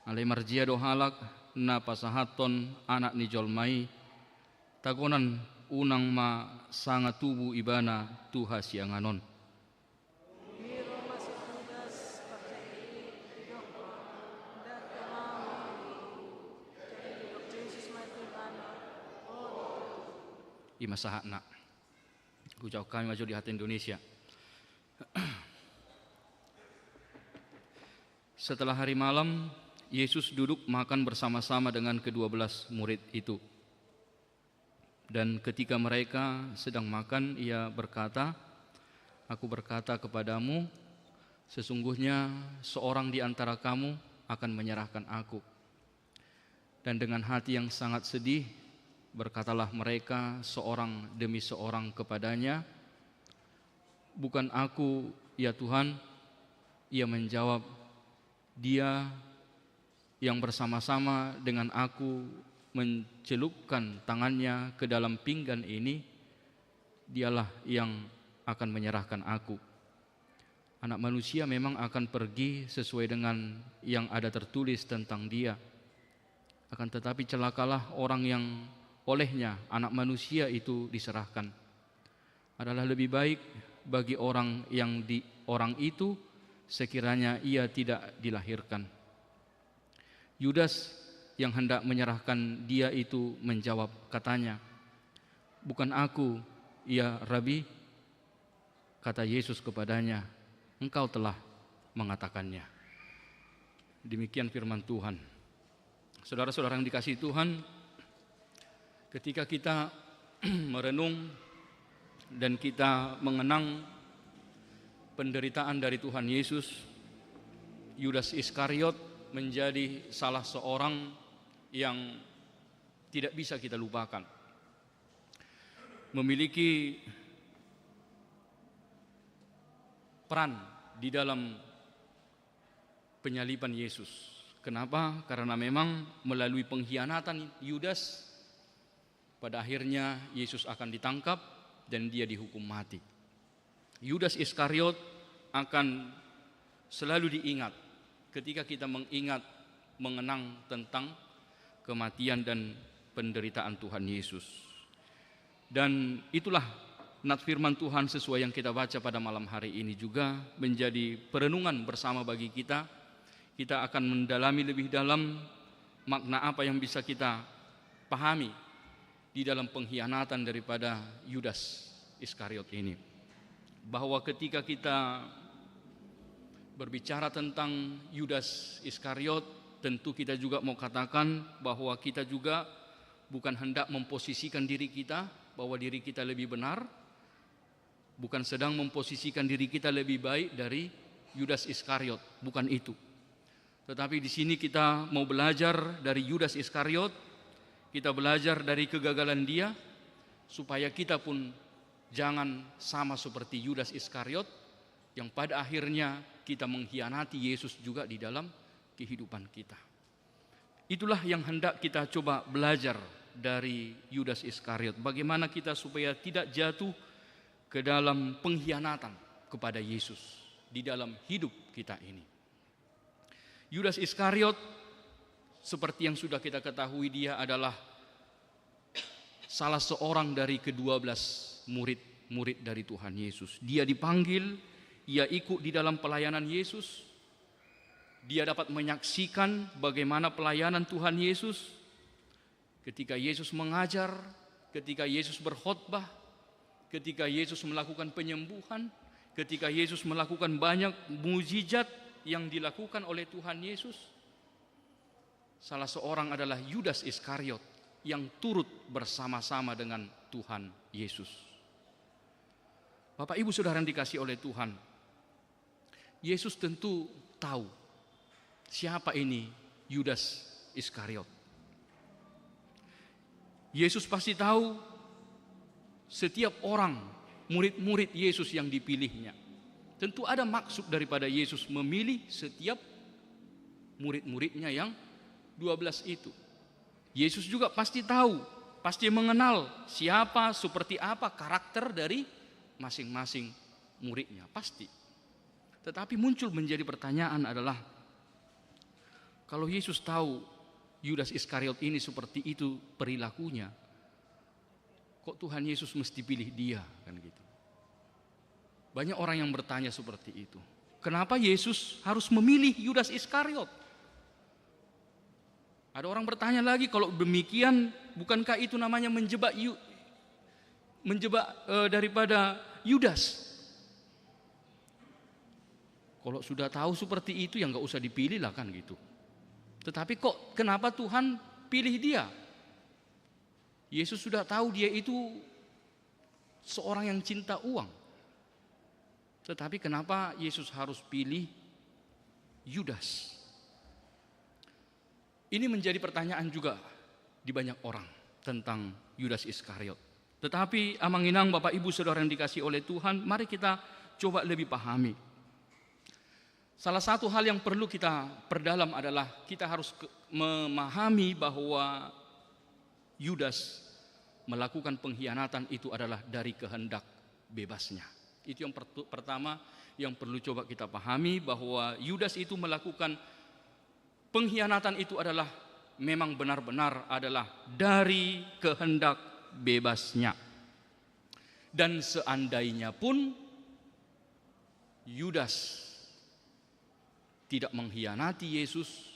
Alai marjea do halak na pasahathon Anak ni jolma i, tagonan unang ma sanga tubu ibana tu hasiangan on. Dung i ro ma si Judas parjahit i, didok ma: Nda tung ahu i. Jadi didok Jesus ma tu ibana: Ho do, Tuhan. I ma sahatna. Hujaha hami ma jo di hata Indonesia. Setelah hari malam, Yesus duduk makan bersama-sama dengan kedua belas murid itu. Dan ketika mereka sedang makan, Ia berkata, "Aku berkata kepadamu, sesungguhnya seorang di antara kamu akan menyerahkan Aku." Dan dengan hati yang sangat sedih, berkatalah mereka seorang demi seorang kepada-Nya, "Bukan aku, ya Tuhan?" Ia menjawab, "Dia yang bersama-sama dengan Aku mencelupkan tangannya ke dalam pinggan ini, dialah yang akan menyerahkan Aku. Anak Manusia memang akan pergi sesuai dengan yang ada tertulis tentang Dia. Akan tetapi, celakalah orang yang olehnya Anak Manusia itu diserahkan. Adalah lebih baik bagi orang yang di orang itu sekiranya ia tidak dilahirkan." Yudas yang hendak menyerahkan Dia itu menjawab, katanya, "Bukan aku, ya Rabi?" Kata Yesus kepadanya, "Engkau telah mengatakannya." Demikian firman Tuhan. Saudara-saudara yang dikasihi Tuhan, ketika kita merenung dan kita mengenang penderitaan dari Tuhan Yesus, Yudas Iskariot menjadi salah seorang yang tidak bisa kita lupakan. Memiliki peran di dalam penyaliban Yesus. Kenapa? Karena memang melalui pengkhianatan Yudas, pada akhirnya Yesus akan ditangkap dan Dia dihukum mati. Yudas Iskariot akan selalu diingat ketika kita mengingat, mengenang tentang kematian dan penderitaan Tuhan Yesus. Dan itulah nats firman Tuhan sesuai yang kita baca pada malam hari ini juga menjadi perenungan bersama bagi kita. Kita akan mendalami lebih dalam makna apa yang bisa kita pahami di dalam pengkhianatan daripada Yudas Iskariot ini. Bahwa ketika kita berbicara tentang Yudas Iskariot, tentu kita juga mau katakan bahwa kita juga bukan hendak memposisikan diri kita, bahwa diri kita lebih benar, bukan sedang memposisikan diri kita lebih baik dari Yudas Iskariot, bukan itu. Tetapi di sini kita mau belajar dari Yudas Iskariot, kita belajar dari kegagalan dia, supaya kita pun jangan sama seperti Yudas Iskariot, yang pada akhirnya kita mengkhianati Yesus juga di dalam kehidupan kita. Itulah yang hendak kita coba belajar dari Yudas Iskariot. Bagaimana kita supaya tidak jatuh ke dalam pengkhianatan kepada Yesus di dalam hidup kita ini. Yudas Iskariot, seperti yang sudah kita ketahui, dia adalah salah seorang dari kedua belas murid-murid dari Tuhan Yesus. Dia dipanggil, ia ikut di dalam pelayanan Yesus. Dia dapat menyaksikan bagaimana pelayanan Tuhan Yesus. Ketika Yesus mengajar, ketika Yesus berkhotbah, ketika Yesus melakukan penyembuhan, ketika Yesus melakukan banyak mujizat yang dilakukan oleh Tuhan Yesus, salah seorang adalah Yudas Iskariot yang turut bersama-sama dengan Tuhan Yesus. Bapak, Ibu, Saudara yang dikasihi oleh Tuhan, Yesus tentu tahu siapa ini Yudas Iskariot. Yesus pasti tahu setiap orang, murid-murid Yesus yang dipilihnya. Tentu ada maksud daripada Yesus memilih setiap murid-muridnya yang dua belas itu. Yesus juga pasti tahu, pasti mengenal siapa, seperti apa karakter dari masing-masing muridnya, pasti. Tetapi muncul menjadi pertanyaan adalah, kalau Yesus tahu Yudas Iskariot ini seperti itu perilakunya, kok Tuhan Yesus mesti pilih dia, kan gitu. Banyak orang yang bertanya seperti itu. Kenapa Yesus harus memilih Yudas Iskariot? Ada orang bertanya lagi, kalau demikian, bukankah itu namanya menjebak Yu-, menjebak, eh, daripada Yudas. Kalau sudah tahu seperti itu, ya nggak usah dipilih lah, kan gitu. Tetapi kok, kenapa Tuhan pilih dia? Yesus sudah tahu dia itu seorang yang cinta uang. Tetapi kenapa Yesus harus pilih Yudas? Ini menjadi pertanyaan juga di banyak orang tentang Yudas Iskariot. Tetapi, Amang Inang, Bapak Ibu, Saudara yang dikasihi oleh Tuhan, mari kita coba lebih pahami. Salah satu hal yang perlu kita perdalam adalah kita harus ke-, memahami bahwa Yudas melakukan pengkhianatan itu adalah dari kehendak bebasnya. Itu yang pertu-, pertama yang perlu coba kita pahami, bahwa Yudas itu melakukan pengkhianatan itu adalah memang benar-benar adalah dari kehendak bebasnya. Dan seandainya pun Yudas tidak mengkhianati Yesus,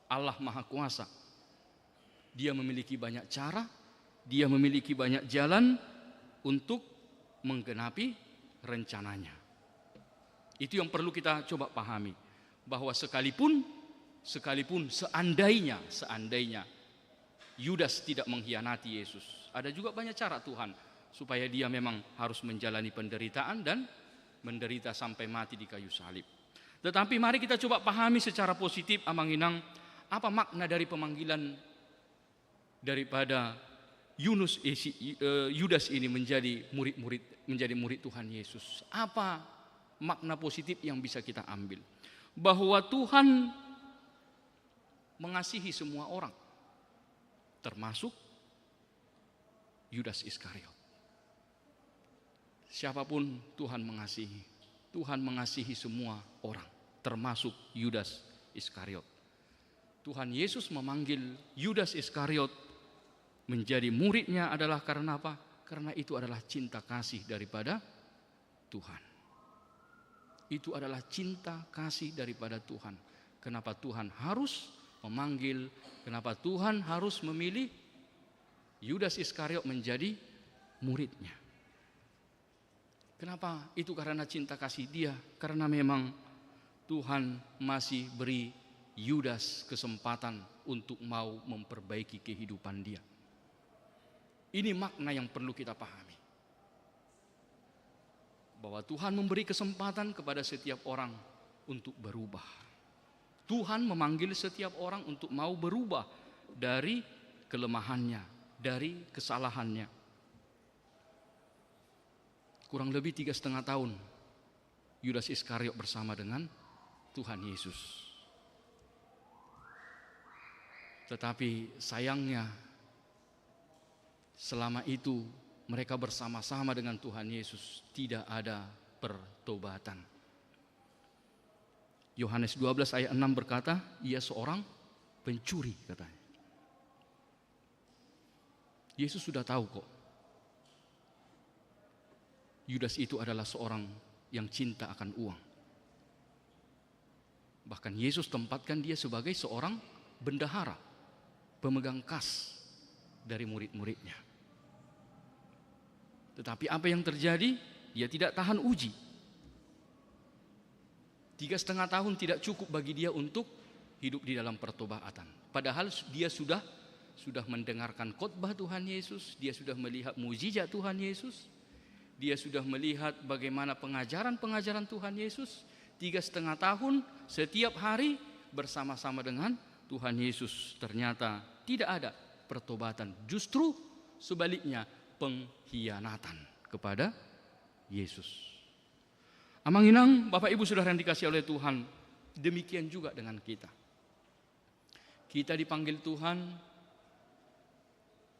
Allah Maha Kuasa. Dia memiliki banyak cara, dia memiliki banyak jalan untuk menggenapi rencananya. Itu yang perlu kita coba pahami, bahwa sekalipun, sekalipun seandainya, seandainya Yudas tidak mengkhianati Yesus, ada juga banyak cara Tuhan supaya dia memang harus menjalani penderitaan dan menderita sampai mati di kayu salib. Tetapi mari kita coba pahami secara positif, Amang Inang, apa makna dari pemanggilan daripada Yunus, eh, si, eh, Yudas ini menjadi murid-murid, menjadi murid Tuhan Yesus. Apa makna positif yang bisa kita ambil? Bahwa Tuhan mengasihi semua orang, termasuk Yudas Iskariot. Siapapun Tuhan mengasihi, Tuhan mengasihi semua orang, termasuk Yudas Iskariot. Tuhan Yesus memanggil Yudas Iskariot menjadi muridnya adalah karena apa? Karena itu adalah cinta kasih daripada Tuhan. Itu adalah cinta kasih daripada Tuhan. Kenapa Tuhan harus memanggil, kenapa Tuhan harus memilih Yudas Iskariot menjadi muridnya? Kenapa? Itu karena cinta kasih dia, karena memang Tuhan masih beri Yudas kesempatan untuk mau memperbaiki kehidupan dia. Ini makna yang perlu kita pahami. Bahwa Tuhan memberi kesempatan kepada setiap orang untuk berubah. Tuhan memanggil setiap orang untuk mau berubah dari kelemahannya, dari kesalahannya. Kurang lebih tiga setengah tahun Yudas Iskariot bersama dengan Tuhan Yesus. Tetapi sayangnya, selama itu mereka bersama-sama dengan Tuhan Yesus, tidak ada pertobatan. Yohanes dua belas ayat enam berkata, "Ia seorang pencuri," katanya. Yesus sudah tahu kok, Yudas itu adalah seorang yang cinta akan uang. Bahkan Yesus tempatkan dia sebagai seorang bendahara, pemegang kas dari murid-muridnya. Tetapi apa yang terjadi? Dia tidak tahan uji. Tiga setengah tahun tidak cukup bagi dia untuk hidup di dalam pertobatan. Padahal su-, dia sudah, sudah mendengarkan khotbah Tuhan Yesus, dia sudah melihat mujizat Tuhan Yesus, dia sudah melihat bagaimana pengajaran-pengajaran Tuhan Yesus. Tiga setengah tahun, setiap hari bersama-sama dengan Tuhan Yesus. Ternyata tidak ada pertobatan. Justru sebaliknya, pengkhianatan kepada Yesus. Amang Inang, Bapak Ibu Saudara yang dikasihi oleh Tuhan, demikian juga dengan kita. Kita dipanggil Tuhan,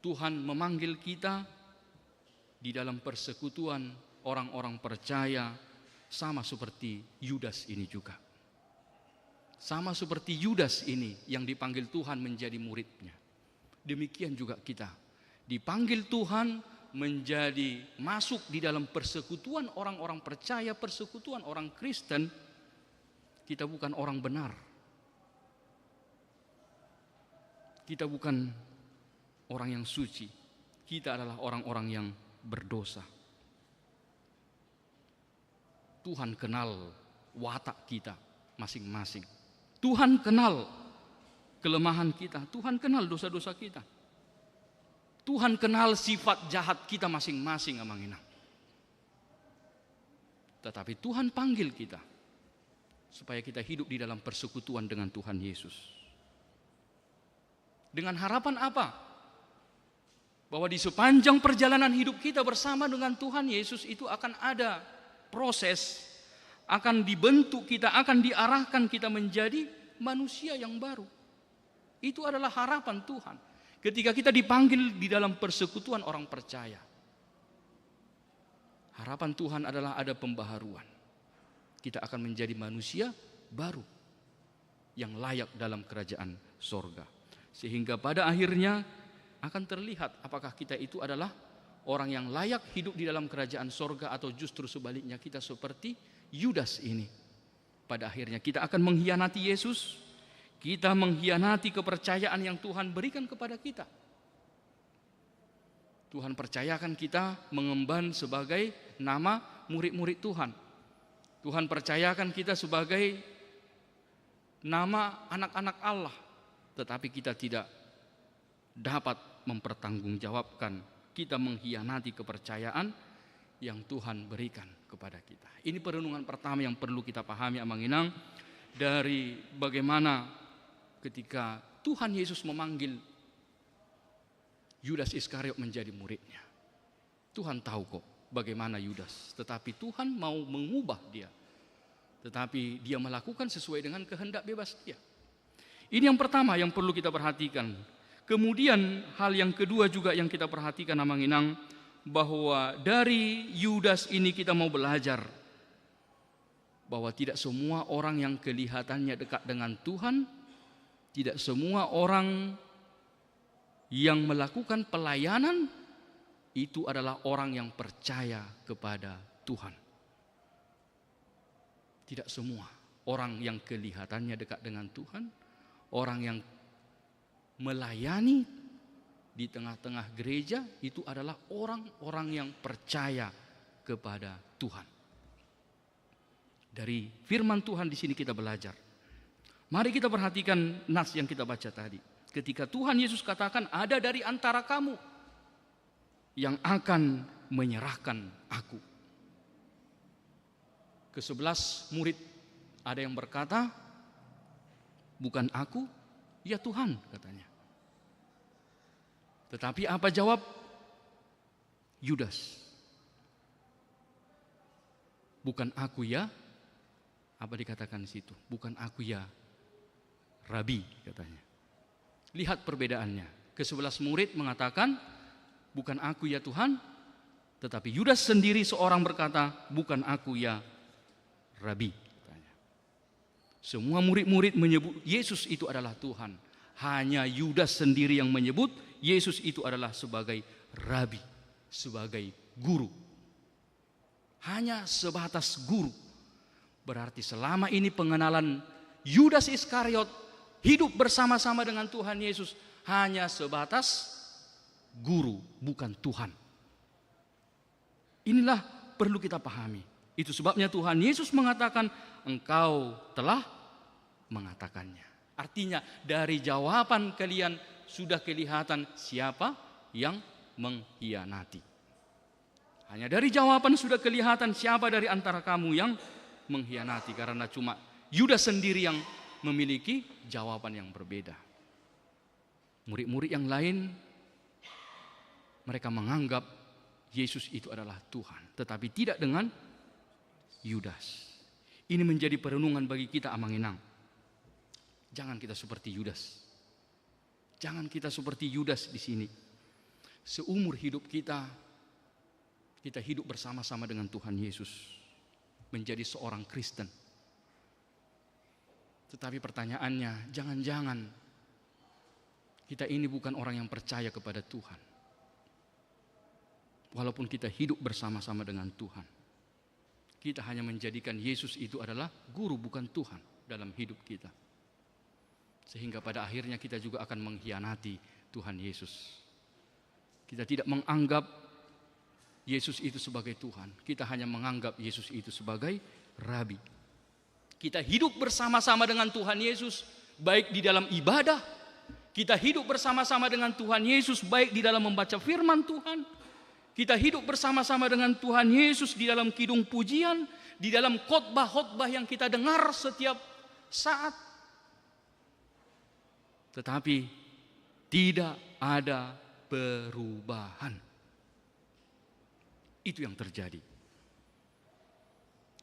Tuhan memanggil kita di dalam persekutuan orang-orang percaya, sama seperti Yudas ini juga. Sama seperti Yudas ini yang dipanggil Tuhan menjadi muridnya. Demikian juga kita dipanggil Tuhan menjadi, masuk di dalam persekutuan orang-orang percaya, persekutuan orang Kristen. Kita bukan orang benar. Kita bukan orang yang suci. Kita adalah orang-orang yang berdosa. Tuhan kenal watak kita masing-masing. Tuhan kenal kelemahan kita. Tuhan kenal dosa-dosa kita. Tuhan kenal sifat jahat kita masing-masing, Amang Inang. Tetapi Tuhan panggil kita supaya kita hidup di dalam persekutuan dengan Tuhan Yesus. Dengan harapan apa? Bahwa di sepanjang perjalanan hidup kita bersama dengan Tuhan Yesus itu akan ada proses, akan dibentuk kita, akan diarahkan kita menjadi manusia yang baru. Itu adalah harapan Tuhan. Ketika kita dipanggil di dalam persekutuan orang percaya, harapan Tuhan adalah ada pembaharuan. Kita akan menjadi manusia baru yang layak dalam kerajaan sorga. Sehingga pada akhirnya akan terlihat apakah kita itu adalah orang yang layak hidup di dalam kerajaan sorga atau justru sebaliknya kita seperti Yudas ini. Pada akhirnya kita akan mengkhianati Yesus, kita mengkhianati kepercayaan yang Tuhan berikan kepada kita. Tuhan percayakan kita mengemban sebagai nama murid-murid Tuhan. Tuhan percayakan kita sebagai nama anak-anak Allah, tetapi kita tidak dapat mempertanggungjawabkan, kita mengkhianati kepercayaan yang Tuhan berikan kepada kita. Ini perenungan pertama yang perlu kita pahami, Amang Inang, dari bagaimana ketika Tuhan Yesus memanggil Yudas Iskariot menjadi muridnya. Tuhan tahu kok bagaimana Yudas, tetapi Tuhan mau mengubah dia. Tetapi dia melakukan sesuai dengan kehendak bebas dia. Ini yang pertama yang perlu kita perhatikan. Kemudian hal yang kedua juga yang kita perhatikan, Amang Inang, bahwa dari Yudas ini kita mau belajar bahwa tidak semua orang yang kelihatannya dekat dengan Tuhan, tidak semua orang yang melakukan pelayanan itu adalah orang yang percaya kepada Tuhan. Tidak semua orang yang kelihatannya dekat dengan Tuhan, orang yang melayani di tengah-tengah gereja itu adalah orang-orang yang percaya kepada Tuhan. Dari firman Tuhan di sini kita belajar. Mari kita perhatikan nas yang kita baca tadi. Ketika Tuhan Yesus katakan, "Ada dari antara kamu yang akan menyerahkan aku." Kesebelas murid, ada yang berkata, "Bukan aku, ya Tuhan," katanya. Tetapi apa jawab Yudas? "Bukan aku, ya," apa dikatakan di situ? "Bukan aku, ya Rabi," katanya. Lihat perbedaannya. Kesebelas murid mengatakan, "Bukan aku, ya Tuhan," tetapi Yudas sendiri seorang berkata, "Bukan aku, ya Rabi," katanya. Semua murid-murid menyebut Yesus itu adalah Tuhan. Hanya Yudas sendiri yang menyebut Yesus itu adalah sebagai Rabi, sebagai guru. Hanya sebatas guru. Berarti selama ini pengenalan Yudas Iskariot hidup bersama-sama dengan Tuhan Yesus hanya sebatas guru, bukan Tuhan. Inilah perlu kita pahami. Itu sebabnya Tuhan Yesus mengatakan, "Engkau telah mengatakannya." Artinya, dari jawaban kalian sudah kelihatan siapa yang mengkhianati. Hanya dari jawaban sudah kelihatan siapa dari antara kamu yang mengkhianati, karena cuma Yudas sendiri yang memiliki jawaban yang berbeda. Murid-murid yang lain, mereka menganggap Yesus itu adalah Tuhan, tetapi tidak dengan Yudas. Ini menjadi perenungan bagi kita, Amang Inang. Jangan kita seperti Yudas. Jangan kita seperti Yudas di sini. Seumur hidup kita, kita hidup bersama-sama dengan Tuhan Yesus, menjadi seorang Kristen. Tetapi pertanyaannya, jangan-jangan kita ini bukan orang yang percaya kepada Tuhan. Walaupun kita hidup bersama-sama dengan Tuhan, kita hanya menjadikan Yesus itu adalah guru, bukan Tuhan dalam hidup kita. Sehingga pada akhirnya kita juga akan mengkhianati Tuhan Yesus. Kita tidak menganggap Yesus itu sebagai Tuhan. Kita hanya menganggap Yesus itu sebagai rabi. Kita hidup bersama-sama dengan Tuhan Yesus, baik di dalam ibadah, kita hidup bersama-sama dengan Tuhan Yesus, baik di dalam membaca firman Tuhan, kita hidup bersama-sama dengan Tuhan Yesus di dalam kidung pujian, di dalam khotbah-khotbah yang kita dengar setiap saat. Tetapi tidak ada perubahan. Itu yang terjadi.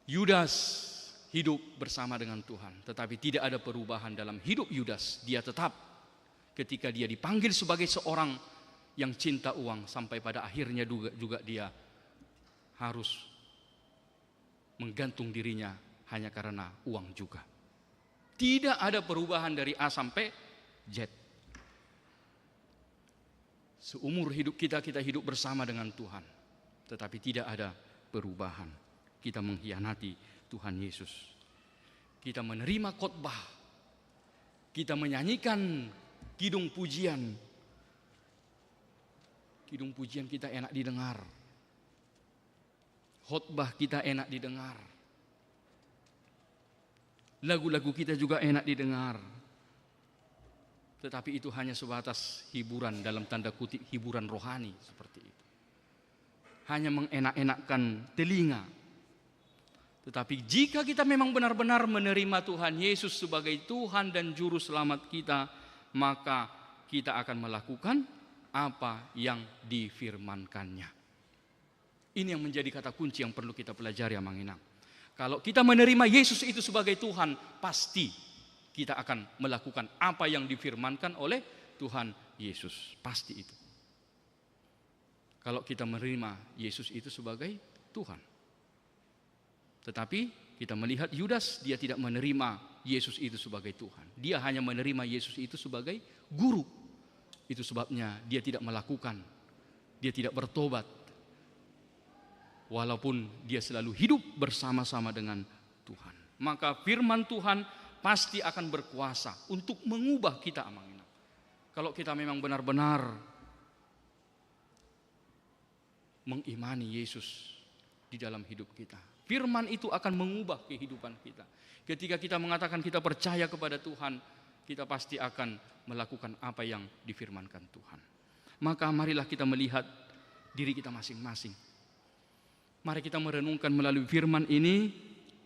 Yudas hidup bersama dengan Tuhan, tetapi tidak ada perubahan dalam hidup Yudas. Dia tetap, ketika dia dipanggil sebagai seorang yang cinta uang, sampai pada akhirnya juga, juga dia harus menggantung dirinya hanya karena uang juga. Tidak ada perubahan dari A sampai Z. Seumur hidup kita, kita hidup bersama dengan Tuhan, tetapi tidak ada perubahan. Kita mengkhianati Tuhan Yesus. Kita menerima khotbah, kita menyanyikan kidung pujian. Kidung pujian kita enak didengar. Khotbah kita enak didengar. Lagu-lagu kita juga enak didengar. Tetapi itu hanya sebatas hiburan, dalam tanda kutip, hiburan rohani seperti itu. Hanya mengenak-enakkan telinga. Tetapi jika kita memang benar-benar menerima Tuhan Yesus sebagai Tuhan dan Juru Selamat kita, maka kita akan melakukan apa yang difirmankannya. Ini yang menjadi kata kunci yang perlu kita pelajari, Amang Inang. Kalau kita menerima Yesus itu sebagai Tuhan, pasti kita akan melakukan apa yang difirmankan oleh Tuhan Yesus. Pasti itu. Kalau kita menerima Yesus itu sebagai Tuhan. Tetapi kita melihat Yudas, dia tidak menerima Yesus itu sebagai Tuhan. Dia hanya menerima Yesus itu sebagai guru. Itu sebabnya dia tidak melakukan, dia tidak bertobat. Walaupun dia selalu hidup bersama-sama dengan Tuhan. Maka firman Tuhan pasti akan berkuasa untuk mengubah kita, Amang Inang. Kalau kita memang benar-benar mengimani Yesus di dalam hidup kita. Firman itu akan mengubah kehidupan kita. Ketika kita mengatakan kita percaya kepada Tuhan, kita pasti akan melakukan apa yang difirmankan Tuhan. Maka marilah kita melihat diri kita masing-masing. Mari kita merenungkan melalui firman ini,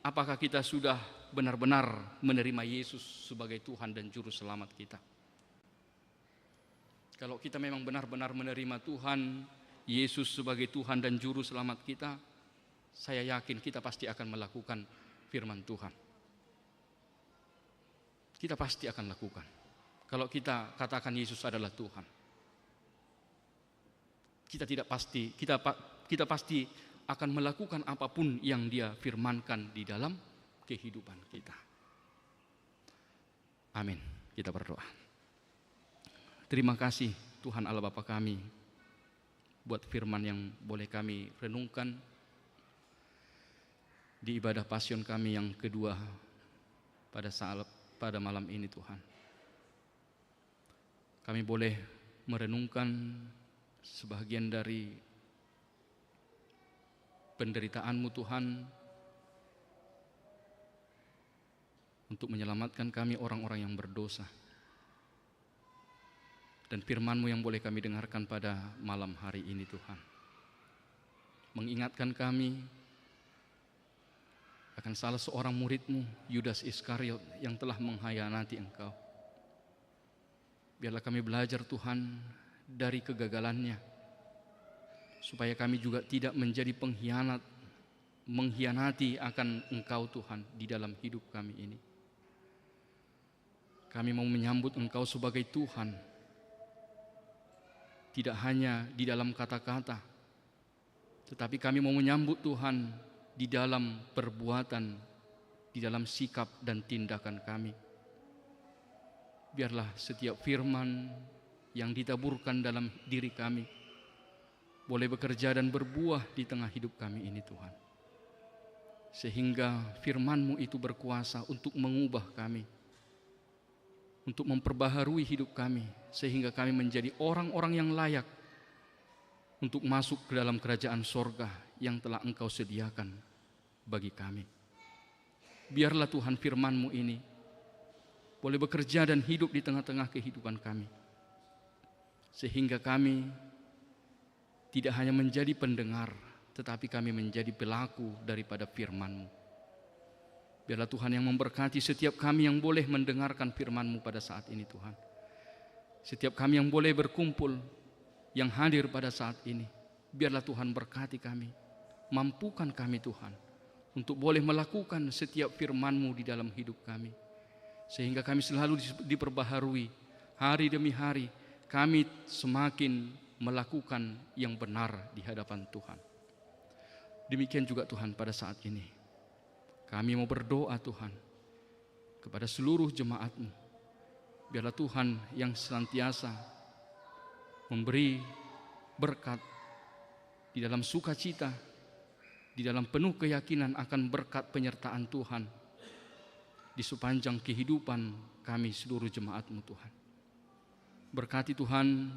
apakah kita sudah benar-benar menerima Yesus sebagai Tuhan dan Juru Selamat kita. Kalau kita memang benar-benar menerima Tuhan Yesus sebagai Tuhan dan Juru Selamat kita, saya yakin kita pasti akan melakukan firman Tuhan. Kita pasti akan lakukan. Kalau kita katakan Yesus adalah Tuhan, kita tidak pasti, kita pa-, kita pasti akan melakukan apapun yang Dia firmankan di dalam kehidupan kita. Amin. Kita berdoa. Terima kasih, Tuhan Allah Bapa kami, buat firman yang boleh kami renungkan di ibadah Pasion kami yang kedua pada saat, pada malam ini, Tuhan. Kami boleh merenungkan sebahagian dari penderitaan-Mu, Tuhan, untuk menyelamatkan kami, orang-orang yang berdosa. Dan firman-Mu yang boleh kami dengarkan pada malam hari ini, Tuhan, mengingatkan kami akan salah seorang murid-Mu, Yudas Iskariot, yang telah mengkhianati Engkau. Biarlah kami belajar, Tuhan, dari kegagalannya, supaya kami juga tidak menjadi pengkhianat, mengkhianati akan Engkau, Tuhan, di dalam hidup kami ini. Kami mau menyambut Engkau sebagai Tuhan, tidak hanya di dalam kata-kata, tetapi kami mau menyambut, Tuhan, di dalam perbuatan, di dalam sikap dan tindakan kami. Biarlah setiap firman yang ditaburkan dalam diri kami boleh bekerja dan berbuah di tengah hidup kami ini, Tuhan. Sehingga firman-Mu itu berkuasa untuk mengubah kami, untuk memperbaharui hidup kami, sehingga kami menjadi orang-orang yang layak untuk masuk ke dalam kerajaan sorga yang telah Engkau sediakan bagi kami. Biarlah Tuhan firman-Mu ini boleh bekerja dan hidup di tengah-tengah kehidupan kami, sehingga kami tidak hanya menjadi pendengar, tetapi kami menjadi pelaku daripada firman-Mu. Biarlah Tuhan yang memberkati setiap kami yang boleh mendengarkan firman-Mu pada saat ini, Tuhan. Setiap kami yang boleh berkumpul, yang hadir pada saat ini, biarlah Tuhan berkati kami. Mampukan kami, Tuhan, untuk boleh melakukan setiap firman-Mu di dalam hidup kami, sehingga kami selalu dis-, diperbaharui hari demi hari, kami semakin melakukan yang benar di hadapan Tuhan. Demikian juga, Tuhan, pada saat ini kami mau berdoa, Tuhan, kepada seluruh jemaat-Mu. Biarlah Tuhan yang senantiasa memberi berkat di dalam sukacita, di dalam penuh keyakinan akan berkat penyertaan Tuhan di sepanjang kehidupan kami, seluruh jemaat-Mu, Tuhan. Berkati, Tuhan,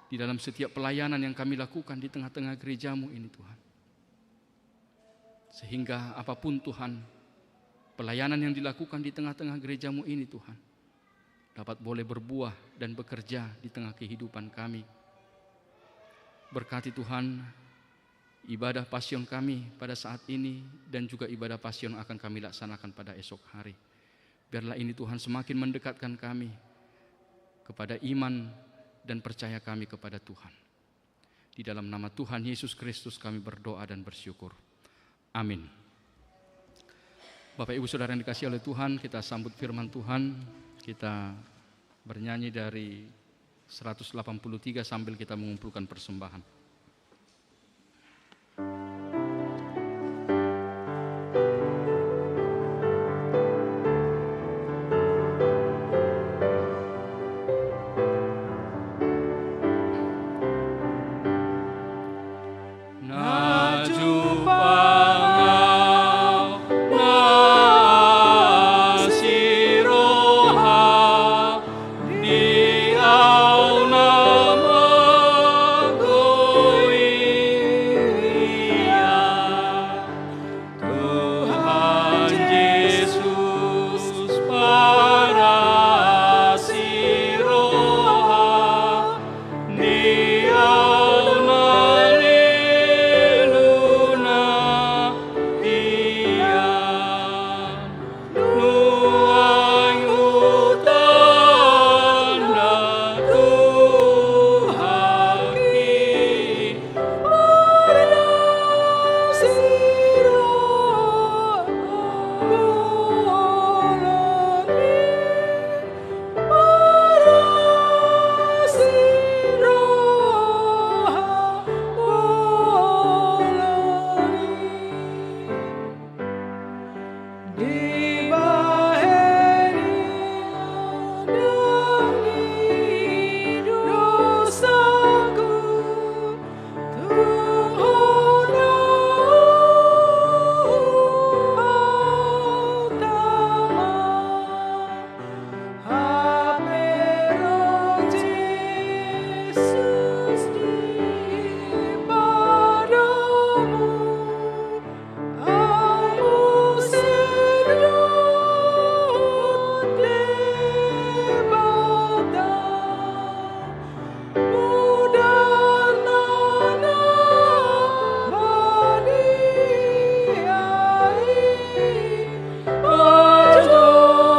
di dalam setiap pelayanan yang kami lakukan di tengah-tengah gereja-Mu ini, Tuhan. Sehingga apapun, Tuhan, pelayanan yang dilakukan di tengah-tengah gereja-Mu ini, Tuhan, dapat boleh berbuah dan bekerja di tengah kehidupan kami. Berkati, Tuhan, ibadah Pasion kami pada saat ini dan juga ibadah Pasion akan kami laksanakan pada esok hari. Biarlah ini, Tuhan, semakin mendekatkan kami kepada iman dan percaya kami kepada Tuhan. Di dalam nama Tuhan Yesus Kristus kami berdoa dan bersyukur. Amin. Bapak, Ibu, Saudara yang dikasihi oleh Tuhan, kita sambut firman Tuhan. Kita bernyanyi dari seratus delapan puluh tiga sambil kita mengumpulkan persembahan. Na jumpang au na siroha, di au na manggohi Ia. Tuhan Jesus parasi roha, di au na leluna Ia. Nuaeng hutanda Tuhan i, parasi roha bolon i, parasi roha bolon i. Dibahen i ndang i dosaku, tung hona au, Tama. Hape ro Jesus di padomu, au muse dohot Debata. Mudarna na badia i, pajojom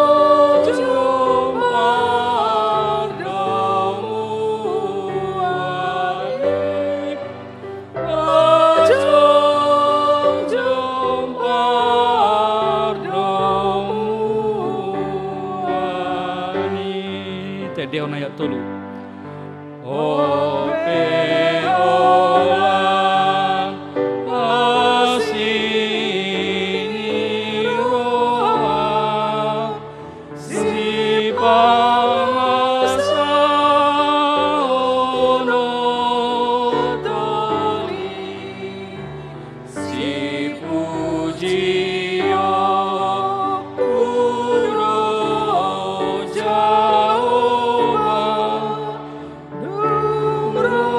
pardomuan i, pajojom pardomuan i. Tendehon ayat tolu. Ope holan asi ni roha, sipangasahon oto ni, sipujion do Jahowa. Dung ro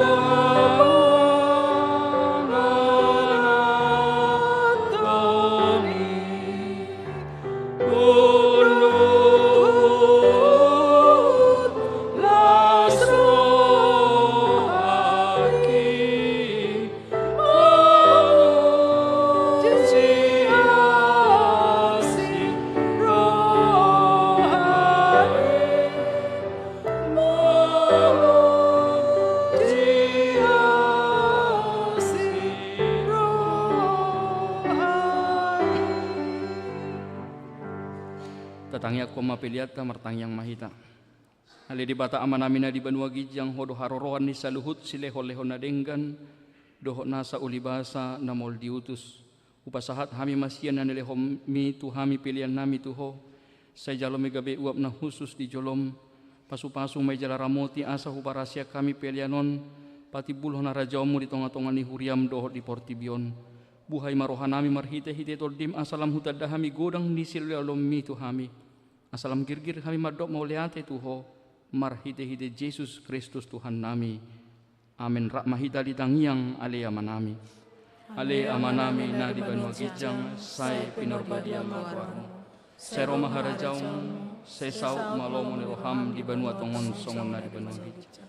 na Las rohangki, manguji asi rohangki, manguji asi rohangki. Tatangiangkon ma peleanta, martangiang ma hita. Ale Debata Amanami na di banua ginjang, Ho do haroroan ni saluhut silehonlehon na denggan dohot nasa ulibasa na maol diutus. Hupasahat hami ma sian na nilehonMi tu hami peleannami tu Ho. Sai jaloMi gabe uap na hushus di joloM. Pasupasu ma i jala ramoti asa huparasiak hami pelean on patimbulhon harajaonMu di tongatonga ni huriaM dohot di portibi on. Buhai ma rohanami marhitehite TondiM asa lam hutanda hami godang ni silehonlehonMi tu hami. Asa lam girgir hami mandok mauliate tu Ho, marhitehite Jesus Kristus Tuhannami. Amen. Rap ma hita di tangiang, Ale Amanami. Ale Amanami na di banua ginjang, sai pinarbadia ma goarMu. Sai ro ma harajaonMu, sai saut ma lomo ni rohaM di banua tonga on songon na di banua ginjang.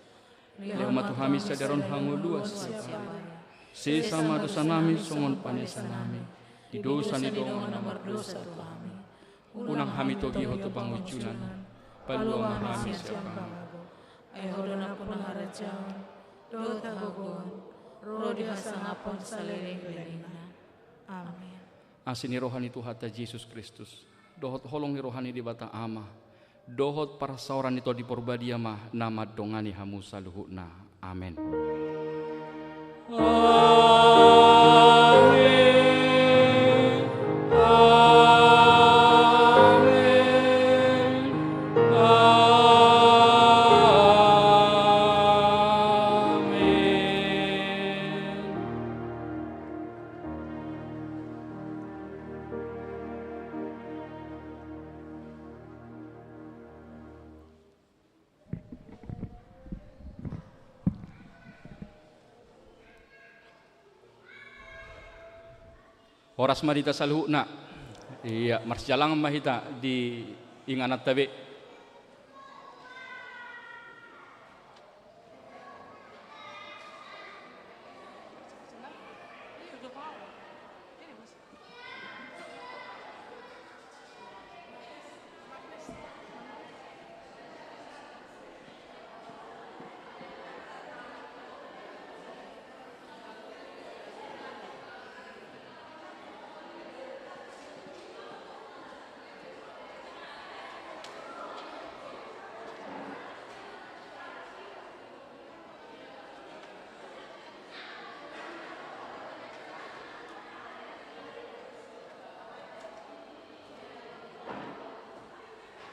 Lehon ma tu hami sadari on hangoluan siapari. Sesa ma dosanami songon panesanami di dosa ni dongan na mardosa tu hami. Unang hami togihon tu pangunjunan, palua ma hami sian pangago. Ai Ho do nampuna harajaon dohot hagogoon ro di hasangapon saleleng lelengna. Amen. Asi ni roha ni Tuhanta Jesus Kristus, dohot holong ni roha ni Debata Ama, dohot parsaoran ni Tondi Porbadia ma na mandongani hamu saluhutna. Amen. Amen. Amen. Amen. Horas ma di hita saluhutna. Ia, marsijalangan ma hita di ingananta be.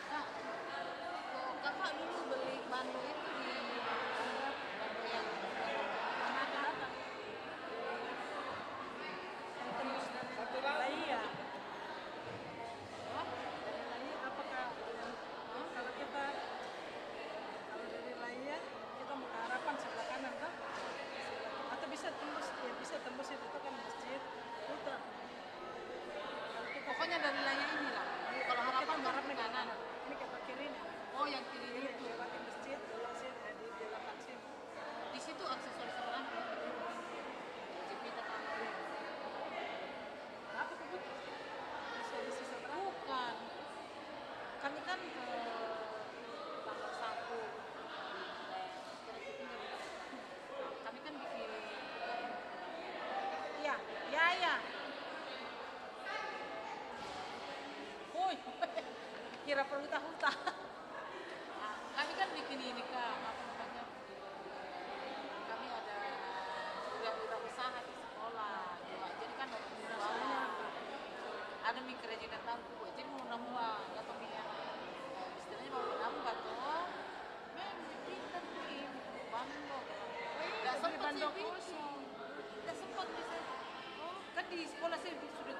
Kak, kakak dulu beli bando itu di bando yang mana datang? Satu lagi. Lah iya. Hah? Dari Laia, apakah, hah? Kalau kita, kalau dari Laia, kita mau ke Harapan sebelah kanan, toh? Atau bisa tembus, ya bisa tembus itu, itu kan masjid. Huta. Kalau kita, pokoknya dari Laia inilah. Iya, kalau kita Harapan baru ke kanan. Ini ke kiri nih. Oh, yang kiri itu. Iya, lewatin masjid, belok sini, di belakang sini. Di situ aksesoris apa? Jepitan apa? Apa tuh, Bu? Aksesoris apa? Bukan. Kami kan, eh, tanggal satu. Kami kan bikin, iya, iya, iya. Woi, kira perhuta-huta. Kami kan bikin ini, Kak, apa namanya, kami ada udah, udah usaha di sekolah juga. Jadi kan ada penjualan. Ada mie kerajinan tanganku, jadi mau nambah, nggak tahu mie apa. Istilahnya mau nambah tuh. Memang pintar tuh, Im. Bando. Nggak sempat sih, Bi. Nggak sempat bisa. Oh, kan di sekolah saya sudah